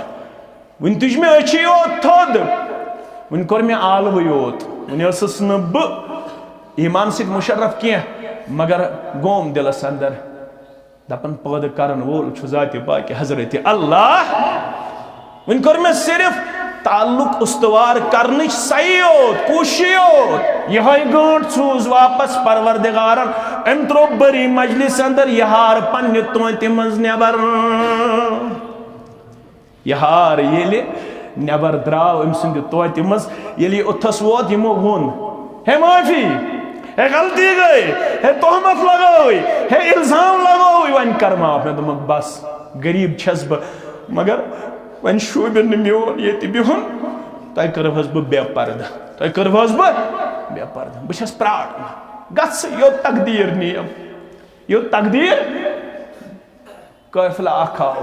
وُنہِ تُج مےٚ أچھی یوت تھوٚد۔ وُنہِ کوٚر مےٚ آلوٕے یوت۔ وُنہِ ٲسٕس نہٕ بہٕ ایمان سۭتۍ مُشرف کینٛہہ، مگر گوم دِلس اندر۔ دپان، پٲدٕ کرن وول چھُ ذاتِ پاکِ حضرت اللہ۔ وۄنۍ کوٚر مےٚ صرف تعلق استوار کرنٕچ سعی یوت، کوٗشِش یوت۔ یِہوٚے گٲنٛٹ سوٗز واپس پروردگارن۔ أمۍ ترٛوو بٔری مجلس اندر یہِ ہار پننہِ تونتہِ منٛز نٮ۪بر۔ یہِ ہار ییٚلہِ نٮ۪بر درٛاو أمۍ سٕنٛدِ توتہِ منٛز، ییٚلہِ یہِ اوٚتھس ووت، یِمو ووٚن، ہے معٲفی، ہے غلطی گٔے، ہے تہمت لگٲوٕے، ہے الزام لگووٕے، وۄنۍ کر معاف۔ مےٚ دوٚپمَکھ، بس، غریٖب چھَس بہٕ، مگر وۄنۍ شوٗبہِ نہٕ میون ییٚتہِ بِہُن، تۄہہِ کٔرٕوہَس بہٕ بے پردٕ، تۄہہِ کٔرٕوہَس بہٕ بے پردٕ، بہٕ چھَس پرٛاران، گژھٕ یوٚت تقدیٖر نِیَم، یوٚت تقدیٖر۔ قٲفلہٕ اکھ آو،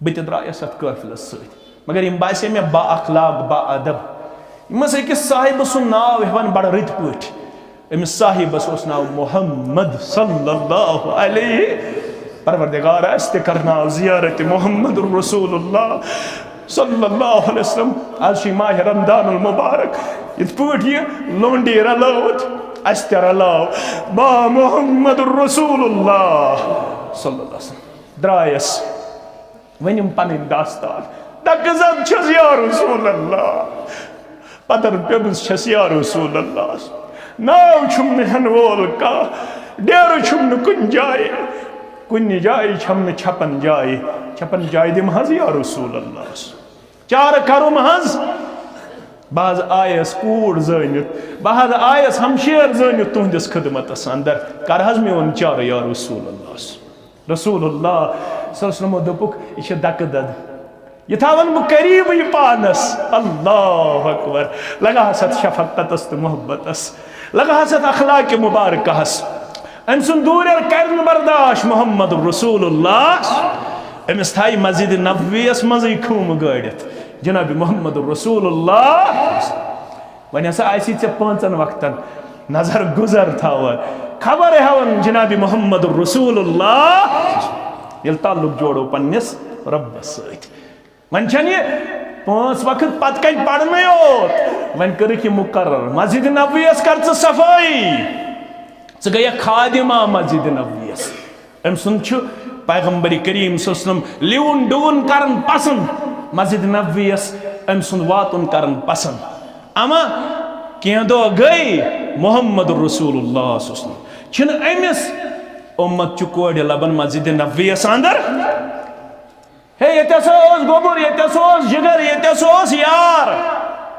بہٕ تہِ درٛایس اتھ قٲفلس سۭتۍ، مگر یِم باسے مےٚ با اخلاق، با ادب۔ یِم ٲسۍ أکِس صاحبہٕ سُنٛد ناو ہٮ۪وان بڑٕ رٕتۍ پٲٹھۍ۔ أمِس صاحبس اوس ناو محمد صلی اللہ علیہ۔ پروردگار، اسہِ تہِ کرناو زیارت محمد رسول اللہ صلی اللہ علیہ وسلم۔ آز چھُ ماہ رمضان المبارک، یِتھ پٲٹھۍ یہِ لونڈی رلٲوٕتھ، اسہِ تہِ رلاو با محمد رسول اللہ صلی اللہ علیہ وسلم۔ درٛایس۔ ؤنِم پنٕنۍ داستان۔ دکہٕ زد چھَس یا رسول اللہ، پدر پیمٕژ چھَس یا رسول اللہ۔ ناو چھُم نہٕ ہٮ۪نہٕ وول کانٛہہ، ڈیرٕ چھُم نہٕ کُنہِ جایہِ، کُنہِ جایہِ چھَم نہٕ چھپن جایہِ، چھپن جایہِ دِم حظ یا رسول اللہ۔ چارٕ کرُم حظ۔ بہٕ حظ آیس کوٗر زٲنِتھ، بہٕ حظ آیس ہمشیر زٲنِتھ تُہنٛدِس خدمتس اندر، کر حظ میون چارٕ یا رسول اللہ۔ رسول اللہ صلی اللہ علیہ وسلمو دوٚپُکھ، یہِ چھِ دکہٕ دد، یہِ تھاوَن بہٕ قریٖبٕے پانس۔ اللہ اکبر۔ لگہٕ ہس اتھ شفقتس تہٕ محبتس، لگہٕ ہس اتھ اخلاق مبارکہس۔ أمۍ سُنٛد دوٗرٮ۪ر کرِ نہٕ برداش محمد رسول اللہ۔ أمِس تھایہِ مسجد نبویَس منٛزٕے خۭمہٕ گٲڑِتھ جناب محمد رسول اللہ۔ وۄنۍ ہسا آسی ژےٚ پانٛژن وقتن نظر گُزر تھاوان، خبر ہاوان جناب محمد رسول اللہ۔ ییٚلہِ تعلق جوڑو پننِس رۄبس سۭتۍ، وۄنۍ چھَنہٕ یہِ پانٛژھ وقت پتہٕ کنہِ پرنٕے یوت، وۄنۍ کٔرٕکھ یہِ مقرر، مسجد نبویَس کر ژٕ صفٲیی۔ ژٕ گٔیَکھ خادمہ مسجد نبویس۔ أمۍ سُنٛد چھُ پیغمبر کریم صلی اللہ علیہ وسلم لیوُن ڈوُن کران پسند، مسجد نبویس أمۍ سُنٛد واتُن کران پسند۔ اما کینٛہہ دۄہ گٔے، محمد رسول اللہ صلی اللہ علیہ وسلم چھِنہٕ أمِس۔ اُمت چھُ کورِ لبان مسجد نبویس اندر۔ ہے، ییٚتہِ ہسا اوس گوٚبُر، ییٚتہِ ہسا اوس جگر، ییٚتہِ ہسا اوس یار،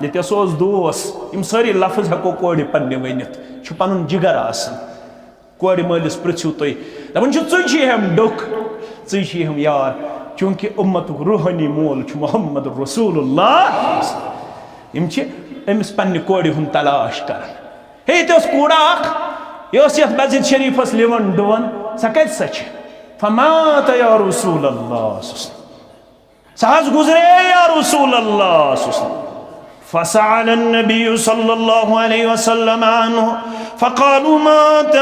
ییٚتہِ ہسا اوس دوس۔ یِم سٲری لفظ ہٮ۪کو کورِ پننہِ ؤنِتھ۔ چھُ پنُن جگر آسان۔ کورِ مٲلِس پرٛژھِو تُہۍ، دَپان چھُ، "ژٕے چھُے ہٮ۪م ڈوٚکھ، ژٕے چھُے ہٮ۪م یار۔" چوٗنٛکہِ اُمتُک روحٲنی مول چھُ محمد رسول اللہ۔ یِم چھِ أمِس پننہِ کورِ ہُنٛد تلاش کران۔ ہے، ییٚتہِ ٲس کوٗڑا اکھ، یہِ ٲس یَتھ مسجد شریٖفَس لِوَن ڈُوَن، سۄ کَتہِ سۄ چھِ؟ فمات یا رسول اللہ۔ سۄ حظ گُزرے یا رسول اللہ۔ فسأل النبی صلی اللہ علیہ وسلم عنہ فقالوا مات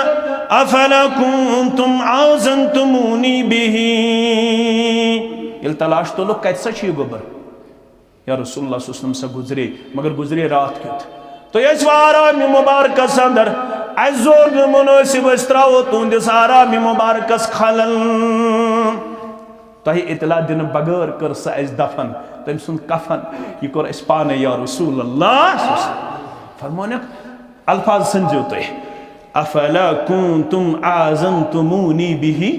افلا کنتم آذنتمونی به۔ ییٚلہِ تلاش تُلُکھ، کَتہِ سا چھُ یہِ گوٚبُر؟ یا رسول اللہ صلی اللہ علیہ وسلم، سۄ گُزرے، مگر گُزرے راتھ کیُتھ۔ تُہۍ ٲسِو آرامہِ مُبارکس اندر، اَسہِ زور نہٕ مُنٲسِب، أسۍ ترٛاوو تُہنٛدِس آرامہِ مُبارکس خلل۔ تۄہہِ اطلاع دِنہٕ بغٲر کٔر سۄ اَسہِ دفن، تٔمۍ سُنٛد کفن، یہِ کوٚر اَسہِ پانے یا رسول اللہ صلی اللہ علیہ وسلم۔ فرمونکھ، الفاظ سٔنزیو تُہۍ، افلا کنتم آذنتمونی به؟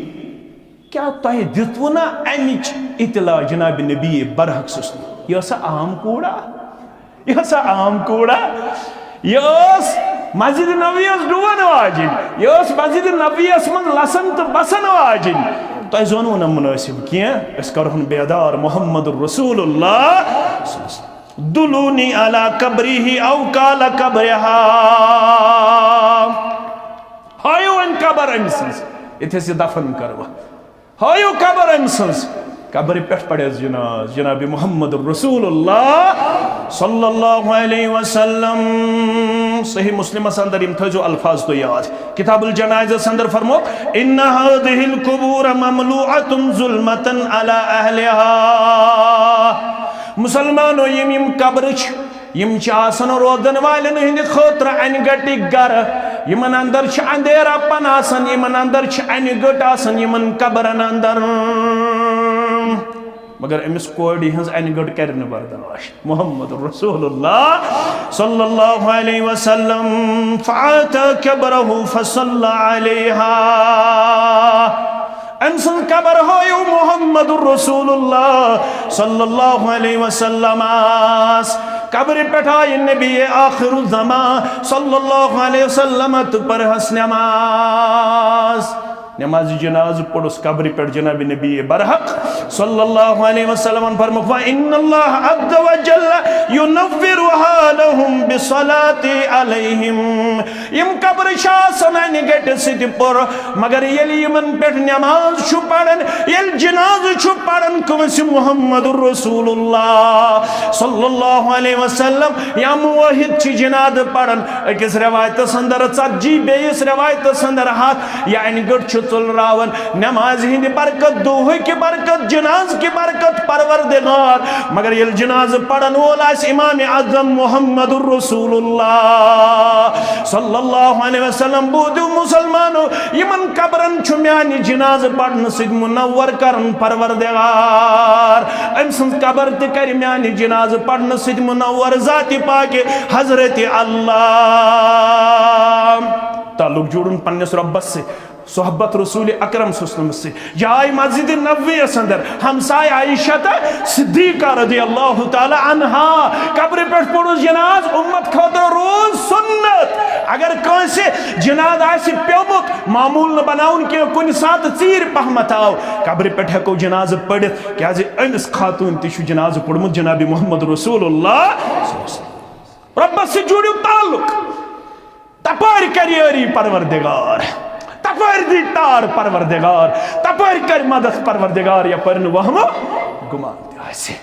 کیا تۄہہِ دِتوٕ نا امِچ اطلاع جناب نبی برحق صلی اللہ علیہ وسلم؟ یہِ ٲسا عام کوٗڑا؟ یہِ ٲسا عام کوٗڑا؟ یہِ ٲس مسجد نبویس ڈُوَن واجِنۍ، یہِ ٲس مسجد نبویس منٛز لسن تہٕ بسن واجِنۍ۔ تۄہہِ زونوٕ نہٕ مُنٲسِب کینٛہہ، أسۍ کرہون بیدار محمد رسول اللہ۔ دلونی علی قبرہ او قال قبرہا۔ ہٲیِو وۄنۍ قبر أمۍ سٕنٛز، ییٚتہِ أسۍ یہِ دفن کرو۔ ہٲیِو قبر أمۍ سٕنٛز۔ قبرِ پٮ۪ٹھ پڑٮ۪س جناز جناب محمد رسول اللہ صلی اللہ علیہ وسلم۔ صحیح مسلمس اندر یِم تھٲیزیو الفاظ تُہۍ یاد۔ کتاب الجنائزس اندر فرمووُکھ، ان هذه القبور مملوءة ظلمة على اهلها۔ مسلمانو، یِم یِم قبرٕ چھِ، یِم چھِ آسان روزن والٮ۪ن ہٕنٛدِ خٲطرٕ انہِ گٔٹٕکۍ گرٕ۔ یِمن اندر چھِ اندھیرا پن آسان، یِمن اندر چھِ انہِ گٔٹ آسان، یِمن قبرن اندر۔ مگر أمِس کورِ ہٕنٛز انہِ گٔٹ کرِ نہٕ برداشت۔ محمد رسول اللہ صلی اللہ علیہ وسلم، فأتى قبره فصلى عليها۔ أمۍ سٕنٛز قبر ہٲیِو محمد رسول اللہ صلی اللہ علیہ وسلمس۔ قبرِ پٮ۪ٹھ آیہِ نبی آخر الزمان صلی اللہ علیہ وسلم تہٕ پٔرہس نماز۔ نماز جناز پوٚرُس قبرِ پٮ۪ٹھ جناب نبی برحق صلی اللہ علیہ وسلم۔ فرمووُکھ، وَإِنَّ اللَّهَ عَزَّ وَجَلَّ يُنَوِّرُهَا لَهُمْ بِالصَّلَاةِ عَلَيْهِمْ۔ یِم قبرٕ چھِ آسان انہِ گٔٹہِ سۭتۍ پُر، مگر ییٚلہِ یِمن پٮ۪ٹھ نماز چھُ پران، ییٚلہِ جنازٕ چھُ پران کٲنٛسہِ محمد رسول اللہ صلی اللہ علیہ وسلم یا موحد چھِ جنازٕ پران، أکِس رِوایتَس اندر ژتجی، بیٚیِس رِوایتَس اندر ہَتھ، یہِ انہِ گٔٹ چھُ ژٔلراوان۔ نمازِ ہٕنٛدِ برکت، دُعہٕکہِ برکت، جنازٕ کہِ برکت، پروردگار۔ مگر ییٚلہِ جنازٕ پرن وول آسہِ امام اعظم محمد رسول اللہ صلی اللہ علیہ وسلم، بوٗزِو مسلمانو، یِمن قبرن چھُ میانہِ جنازٕ پرنہٕ سۭتۍ منور کران پروردگار۔ أمۍ سٕنٛز قبر تہِ کرِ میانہِ جنازٕ پرنہٕ سۭتۍ منور ذاتِ پاکہِ حضرت اللہ۔ تعلق جوڑُن پننِس رۄبس سۭتۍ۔ صحبت رسول اکرم صلی اللہ علیہ وسلم سۭتۍ۔ جاے مسجد نبویس اندر، ہمساے عائشہ تہٕ صدیقہ رضی اللہ تعالیٰ عنہا۔ قبرِ پٮ۪ٹھ پوٚرُس جناز، اُمت خٲطرٕ روٗز سُنت۔ اگر کٲنٛسہِ جناز آسہِ پیومُت، معموٗل نہٕ بناوُن کینٛہہ، کُنہِ ساتہٕ ژیٖرۍ پہمتھ آو، قبرِ پٮ۪ٹھ ہٮ۪کو جنازٕ پٔرِتھ، کیازِ أمِس خاتوٗن تہِ چھُ جنازٕ پوٚرمُت جناب محمد رسول اللہ۔ رۄبس سۭتۍ جوڑِو تعلق۔ تپٲرۍ کر یٲری پروردگار، تپٲرۍ دی تار پروردگار، تپٲرۍ کر مدد پروردگار، یپٲرۍ نہٕ وہمہٕ گمان تہِ آسہِ۔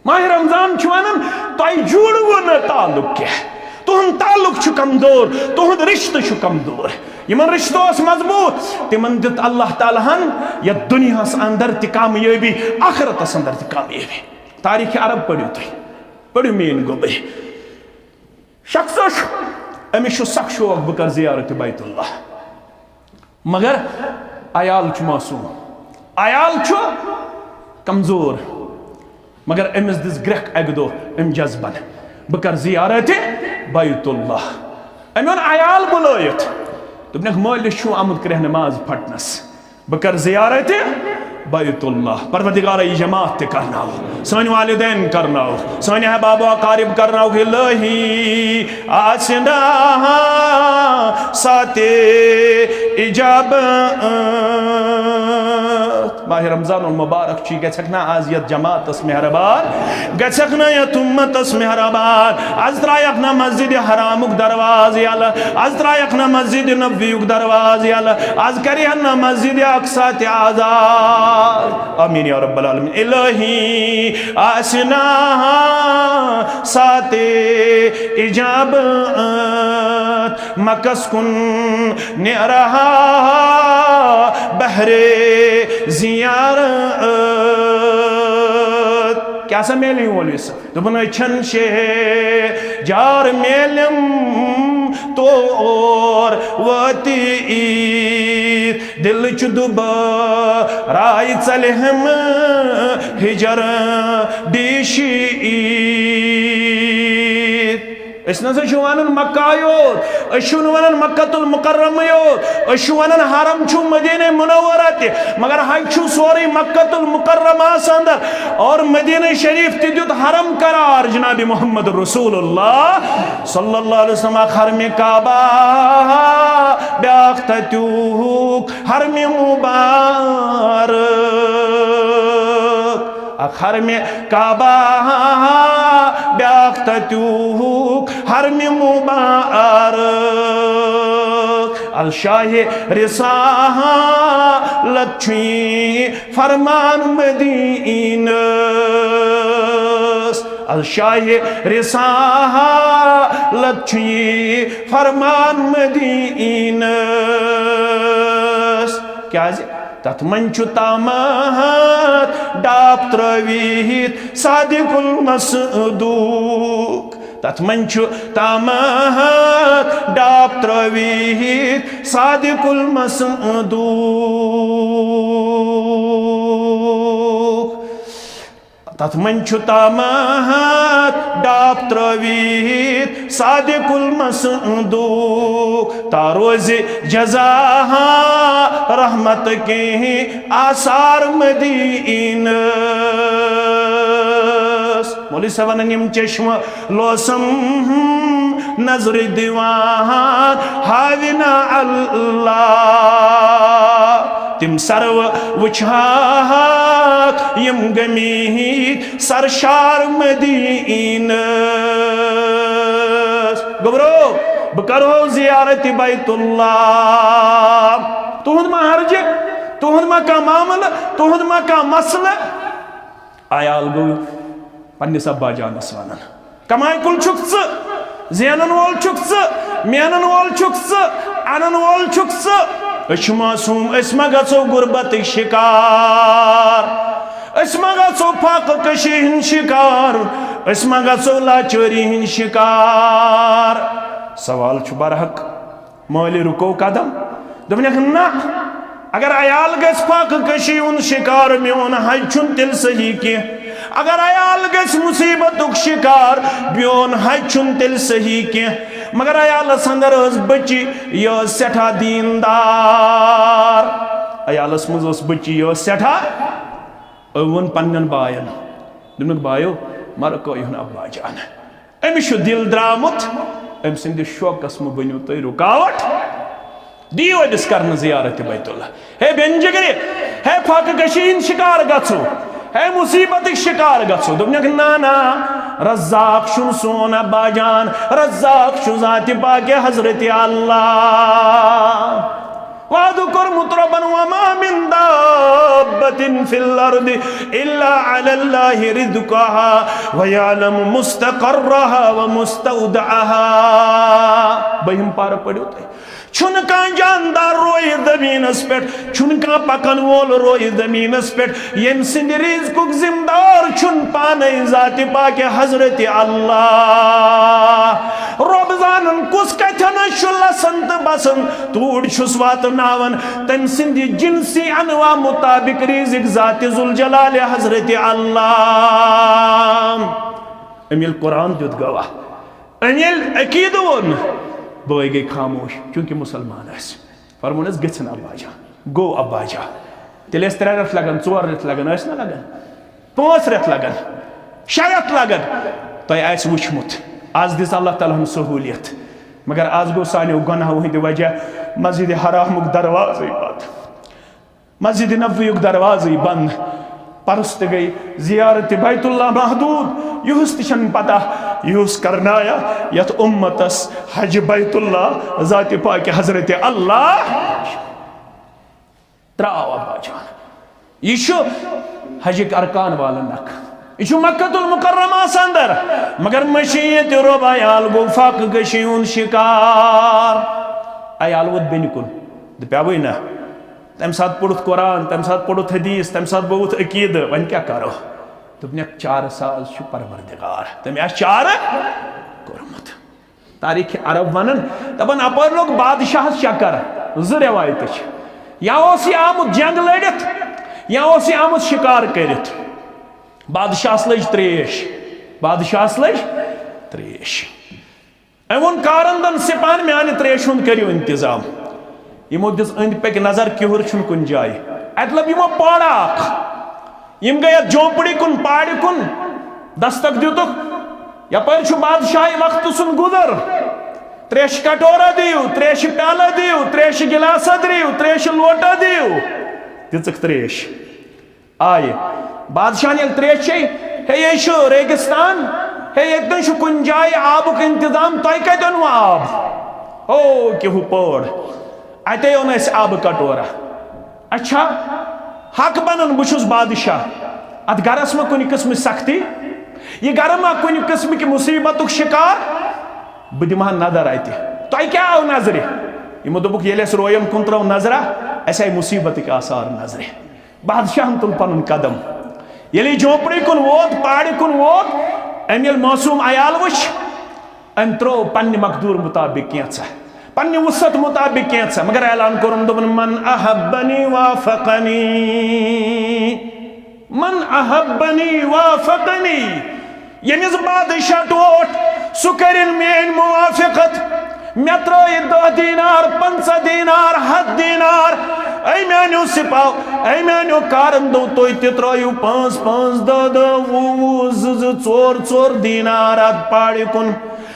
ماہِ رمضان چھُ ونان، تۄہہِ جوڑوٕ نہٕ تعلق کینٛہہ، تُہُنٛد تعلق چھُ کمزور، تُہُنٛد رشتہٕ چھُ کمزور۔ یِمن رشتہٕ اوس مضبوٗط، تِمن دیُت اللہ تعالیٰ ہن یتھ دُنیاہس اندر تہِ کامیٲبی، آخرتس اندر تہِ کامیٲبی۔ تاریخ عرب پٔرِو تُہۍ، پٔرِو میٲنۍ گوٚبٕرۍ۔ شخص چھُ، أمِس چھُ سخ شوق بہٕ کرٕ زیارت بیت اللہ۔ مگر عیال چھُ معصوم، عیال چھُ کمزور، مگر أمِس دِژ گرٛٮ۪کھ اَکہِ دۄہ أمۍ جذبن، بہٕ کر زیارت بیت اللہ۔ أمۍ اوٚن عیال بُلٲیِتھ، دوٚپنَکھ، مٲلِس چھُ آمُت کرٛہنہِ ماز پھٹنس، بہٕ کر زیارت بیت اللہ۔ پروردگارا، یہِ جماعت تہِ کرناو، سٲنۍ والدین کرناو، سٲنۍ احباب و اقارب کرناو، الہی آسہِ نا ساتِ اجابت۔ ماہ رمضان المبارک چھُ، گژھکھ نا آز یتھ جماعتس مہربان، گژھکھ نا یتھ امتس مہربان؟ از ترایکھ نا مسجد حرامُک دروازٕ یلہٕ، از ترایکھ نا مسجد نبویُک دروازٕ یلہٕ، از کرِہن نا مسجد اقصی تہِ آزاد۔ آمین یا رب العالمین۔ الہی آسہِ نا ساتِ اجابت، مکس کُن نیرہا بہرِ زیارت۔ کیٛاہ سا میلہِ یہِ مولوی صٲب؟ دوٚپُن، أچھن شیہجار میلم تور وٲتِتھ، دِلٕچ دُبارٕ ژلہِ ہم ہجر ڈیشی۔ أسۍ نہ سا چھِ ونان مکہ یوت، أسۍ چھِنہٕ ونان مکہ المکرمہ یوت، أسۍ چھِ ونان حرم چھُ مدینہ منورہ تہِ، مگر حج چھُ سورُے مکہ المکرمہ آسان اندر، اور مدینہ شریف تہِ دیُت حرم قرار جناب محمد رسول اللہ صلی اللہ علیہ وسلم۔ اکھ حرم کعبہ، بیاکھ تتیُک حرم مبارک۔ اکھ حرم کعبہ، بیاکھ تتیُک حرم مبارک۔ الشاہ رسالت چھُے فرمان مدینس، الشاہ رسالت چھُے فرمان مدینس۔ کیازِ؟ تتھ منٛز چھُ تاماتھ ڈاپ ترٲوِتھ صادق المصدوق۔ تتھ منٛز چھُ تاماتھ ڈاپ ترٲوِتھ صادق المصدوق۔ تتھ منٛز چھُ تاماتھ ڈاپ ترٲوِتھ صادق المصدوق۔ تا روزِ جزا رحمت کِنۍ آثار مدینس۔ مولوی صٲب ونان، یِم چشمہٕ لوسم نظرِ دِوان ہاوِ نا اللہ۔ تِم سرو وٕچھہاکھ یِم گٔمٕتۍ سرشار مدینس۔ گوٚبرو، بہٕ کرہو زیارت بیت اللہ۔ تُہُنٛد ما حرجہِ، تُہُنٛد ما کانٛہہ معاملہٕ، تُہُنٛد ما کانٛہہ مسلہٕ؟ عیال گوٚو پننِس ابا جانس ونان، کمایہِ کُل چھُکھ ژٕ، زینن وول چھُکھ ژٕ، مینن وول چھُکھ ژٕ، انن وول چھُکھ ژٕ۔ أسۍ چھِ معصوم، أسۍ ما گژھو غربتٕکۍ شکار؟ أسۍ ما گژھو فاقہٕ کشی ہٕنٛدۍ شکار؟ أسۍ ما گژھو لاچٲری ہٕنٛدۍ شکار؟ سوال چھُ برحق۔ مٲلۍ رُکو قدم، دوٚپنکھ، نہ، اگر عیال گژھِ فاقہٕ کشی ہُنٛد شکار، میون حج چھُنہٕ تیٚلہِ صحیح کینٛہہ۔ اگر عیال گژھِ مصیبتُک شکار، میون حج چھُنہٕ تیٚلہِ صحیح کینٛہہ۔ مگر عیالس اندر ٲس بچی، یہِ ٲس سٮ۪ٹھاہ دیندار۔ عیالس منٛز ٲس بچی، یہِ ٲس سٮ۪ٹھاہ، أمۍ ووٚن پننٮ۪ن باین، دوٚپنکھ، بایو، مرٕ کٲیِہُن ابا جان۔ أمِس چھُ دِل درٛامُت، أمۍ سٕنٛدِس شوقس مہٕ بٔنِو تُہۍ رُکاوٹ۔ دِیِو أمِس کرنہٕ زیارت بیت اللہ۔ ہے بٮ۪ن جگرِ، ہے فاقہٕ کشی ہِنٛدۍ شکار گژھو، ہے مصیبتٕکۍ شکار گژھو۔ دوٚپنکھ، نہ، نہ، رزاق چھُنہٕ سون ابا جان، رزاق چھُ ذاتِ پاکِ حضرت اللہ۔ وعدٕ کوٚرمُت رۄبن، وما من دابة في الأرض إلا على الله رزقها ويعلم مستقرها ومستودعها۔ بٔہِم پارٕ پٔرِو تُہۍ۔ چھُنہٕ کانٛہہ جاندار روزِ زٔمیٖنَس پٮ۪ٹھ، چھُنہٕ کانٛہہ پَکَن وول روزِ زٔمیٖنَس پٮ۪ٹھ، ییٚمہِ سٕنٛدِ رِزقُک ذِمہٕ دار چھُنہٕ پانَے ذاتِ پاکِ حضرت اللہ۔ رۄب زانَن کُس کَتھٮ۪ن چھُ لَسان تہٕ بَسان۔ گژھن، توٗرۍ چھُس واتناوان تٔمۍ سٕنٛدِ جنسی انواع مطابق رزق ذات ذوالجلال حضرت اللہ۔ أمۍ ییٚلہِ قرآن دیُت گواہ، أمۍ ییٚلہِ عقیدٕ ووٚن، بٲے گٔے خاموش، چونکہ مسلمان ٲسۍ۔ فرموونَس، "گٔژھِن ابا جان۔" گوٚو ابا جان۔ تیٚلہِ ٲسۍ ترٛےٚ رٮ۪تھ لگان، ژور رٮ۪تھ لگان، ٲسۍ نہ لگان؟ پانٛژھ رٮ۪تھ لگان، شےٚ رٮ۪تھ لگان۔ تۄہہِ آسہِ وٕچھمُت، آز دِژ اللہ تعالیٰ ہن سہوٗلیت، مگر آز گوٚو سانیو گۄناہو ہٕنٛدِ وجہ مسجد حرامُک دروازٕے بنٛد، مسجد نبویُک دروازٕے بنٛد۔ پرُس تہِ گٔے زیارت بیت اللہ محدود۔ یِہُس تہِ چھَنہٕ پتہ، یِہُس کرنایا یَتھ اُمتس حج بیت اللہ ذاتِ پاکِ حضرت اللہ۔ تراو ابا جان۔ یہِ چھُ حجٕکۍ ارکان والن اکھ۔ یہِ چھُ مکہ المکرمہ آسان در، مگر مٔشیٖد تہِ روب عیال گوٚو فاقہٕ کشی ہُنٛد شکار۔ عیال ووت بیٚنہِ کُن، دپیاوٕے نہ۔ تمہِ ساتہٕ پوٚرُتھ قرآن، تمہِ ساتہٕ پوٚرُتھ حدیث، تمہِ ساتہٕ گوٚوُتھ عقیدٕ، وۄنۍ کیٛاہ کرو؟ دوٚپنکھ، چارٕ ساز چھُ پروردگار۔ تٔمۍ آسہِ چارٕ کوٚرمُت۔ تاریخ عرب ونان، دپان اپٲرۍ لوٚگ بادشاہس چکر۔ زٕ رٮ۪وایتہٕ چھِ، یا اوس یہِ آمُت جنگ لٔڑِتھ، یا اوس یہِ آمُت شکار کٔرِتھ۔ بادشاہس لٔج تریش، بادشاہس لٔج تریش۔ أمۍ ووٚن کارندن سپاہن، "میانہِ تریشہِ ہُنٛد کٔرِو انتظام۔" یِمو دِژ أنٛدۍ پٔکۍ نظر، کِہُر چھُنہٕ کُنہِ جایہِ۔ اتہِ لٔب یِمو پاڑا اکھ۔ یِم گٔے اتھ جھونپڑی کُن، پاڑِ کُن، دستک دِتُکھ، "یپٲرۍ چھُ بادشاہہِ وقتہٕ سُنٛد گُزر۔ تریشہِ کٹورا دِیِو، تریشہِ پیالہٕ دِیِو، تریشہِ گلاسہٕ دِیِو، تریشہِ لوٹہٕ دِیِو۔" دِژٕکھ تریش۔ آیہِ۔ بادشاہن ییٚلہِ تریش چیٚیہِ، "ہے، یے چھُ ریگستان، ہے، ییٚتہِ نَے چھُ کُنہِ جایہِ آبُک انتظام، تۄہہِ کتہِ اوٚنوٕ آب؟" او، کِہُو پٲڑ، اتے اوٚن اَسہِ آبہٕ کٹورا۔ اچھا، حق بنان بہٕ چھُس بادشاہ، اتھ گرس ما کُنہِ قٕسمٕچ سختی؟ یہِ گرٕ ما کُنہِ قٕسمٕکہِ مُصیبتُک شکار؟ بہٕ دِمہٕ ہا نظر اتہِ۔ تۄہہِ کیٛاہ آو نظرِ؟ یِمو دوٚپُکھ، ییٚلہِ اَسہِ روین کُن ترٲو نظرا، اَسہِ آیہِ مُصیبتٕکۍ آثار نظرِ۔ بادشاہن تُل پنُن قدم۔ ییٚلہِ یہِ جھونپڑی کُن ووت، پاڑِ کُن ووت، أمۍ ییٚلہِ معصوم عیال وٕچھ، أمۍ ترٛوو پننہِ مقدوٗر مُطابق کینٛژھا، پننہِ وُسعت مُطابق کینٛژھا، مگر اعلان کوٚرُن، دوٚپُن، "من احبنی وافقنی، من احبنی وافقنی۔" ییٚمِس بادشاہ ٹوٹھ، سُہ کٔرِن میٲنۍ موافقت۔ مےٚ ترٲیِو دَہ دینار، پنٛژاہ دینار، ہَتھ دینار۔ اے میانیو سپاہو، اے میانیو کارندو، تُہۍ تہِ ترٲیِو پانٛژھ پانٛژھ، دَہ دَہ، وُہ وُہ، زٕ زٕ، ژور ژور دینار اتھ پاڑِ کُن۔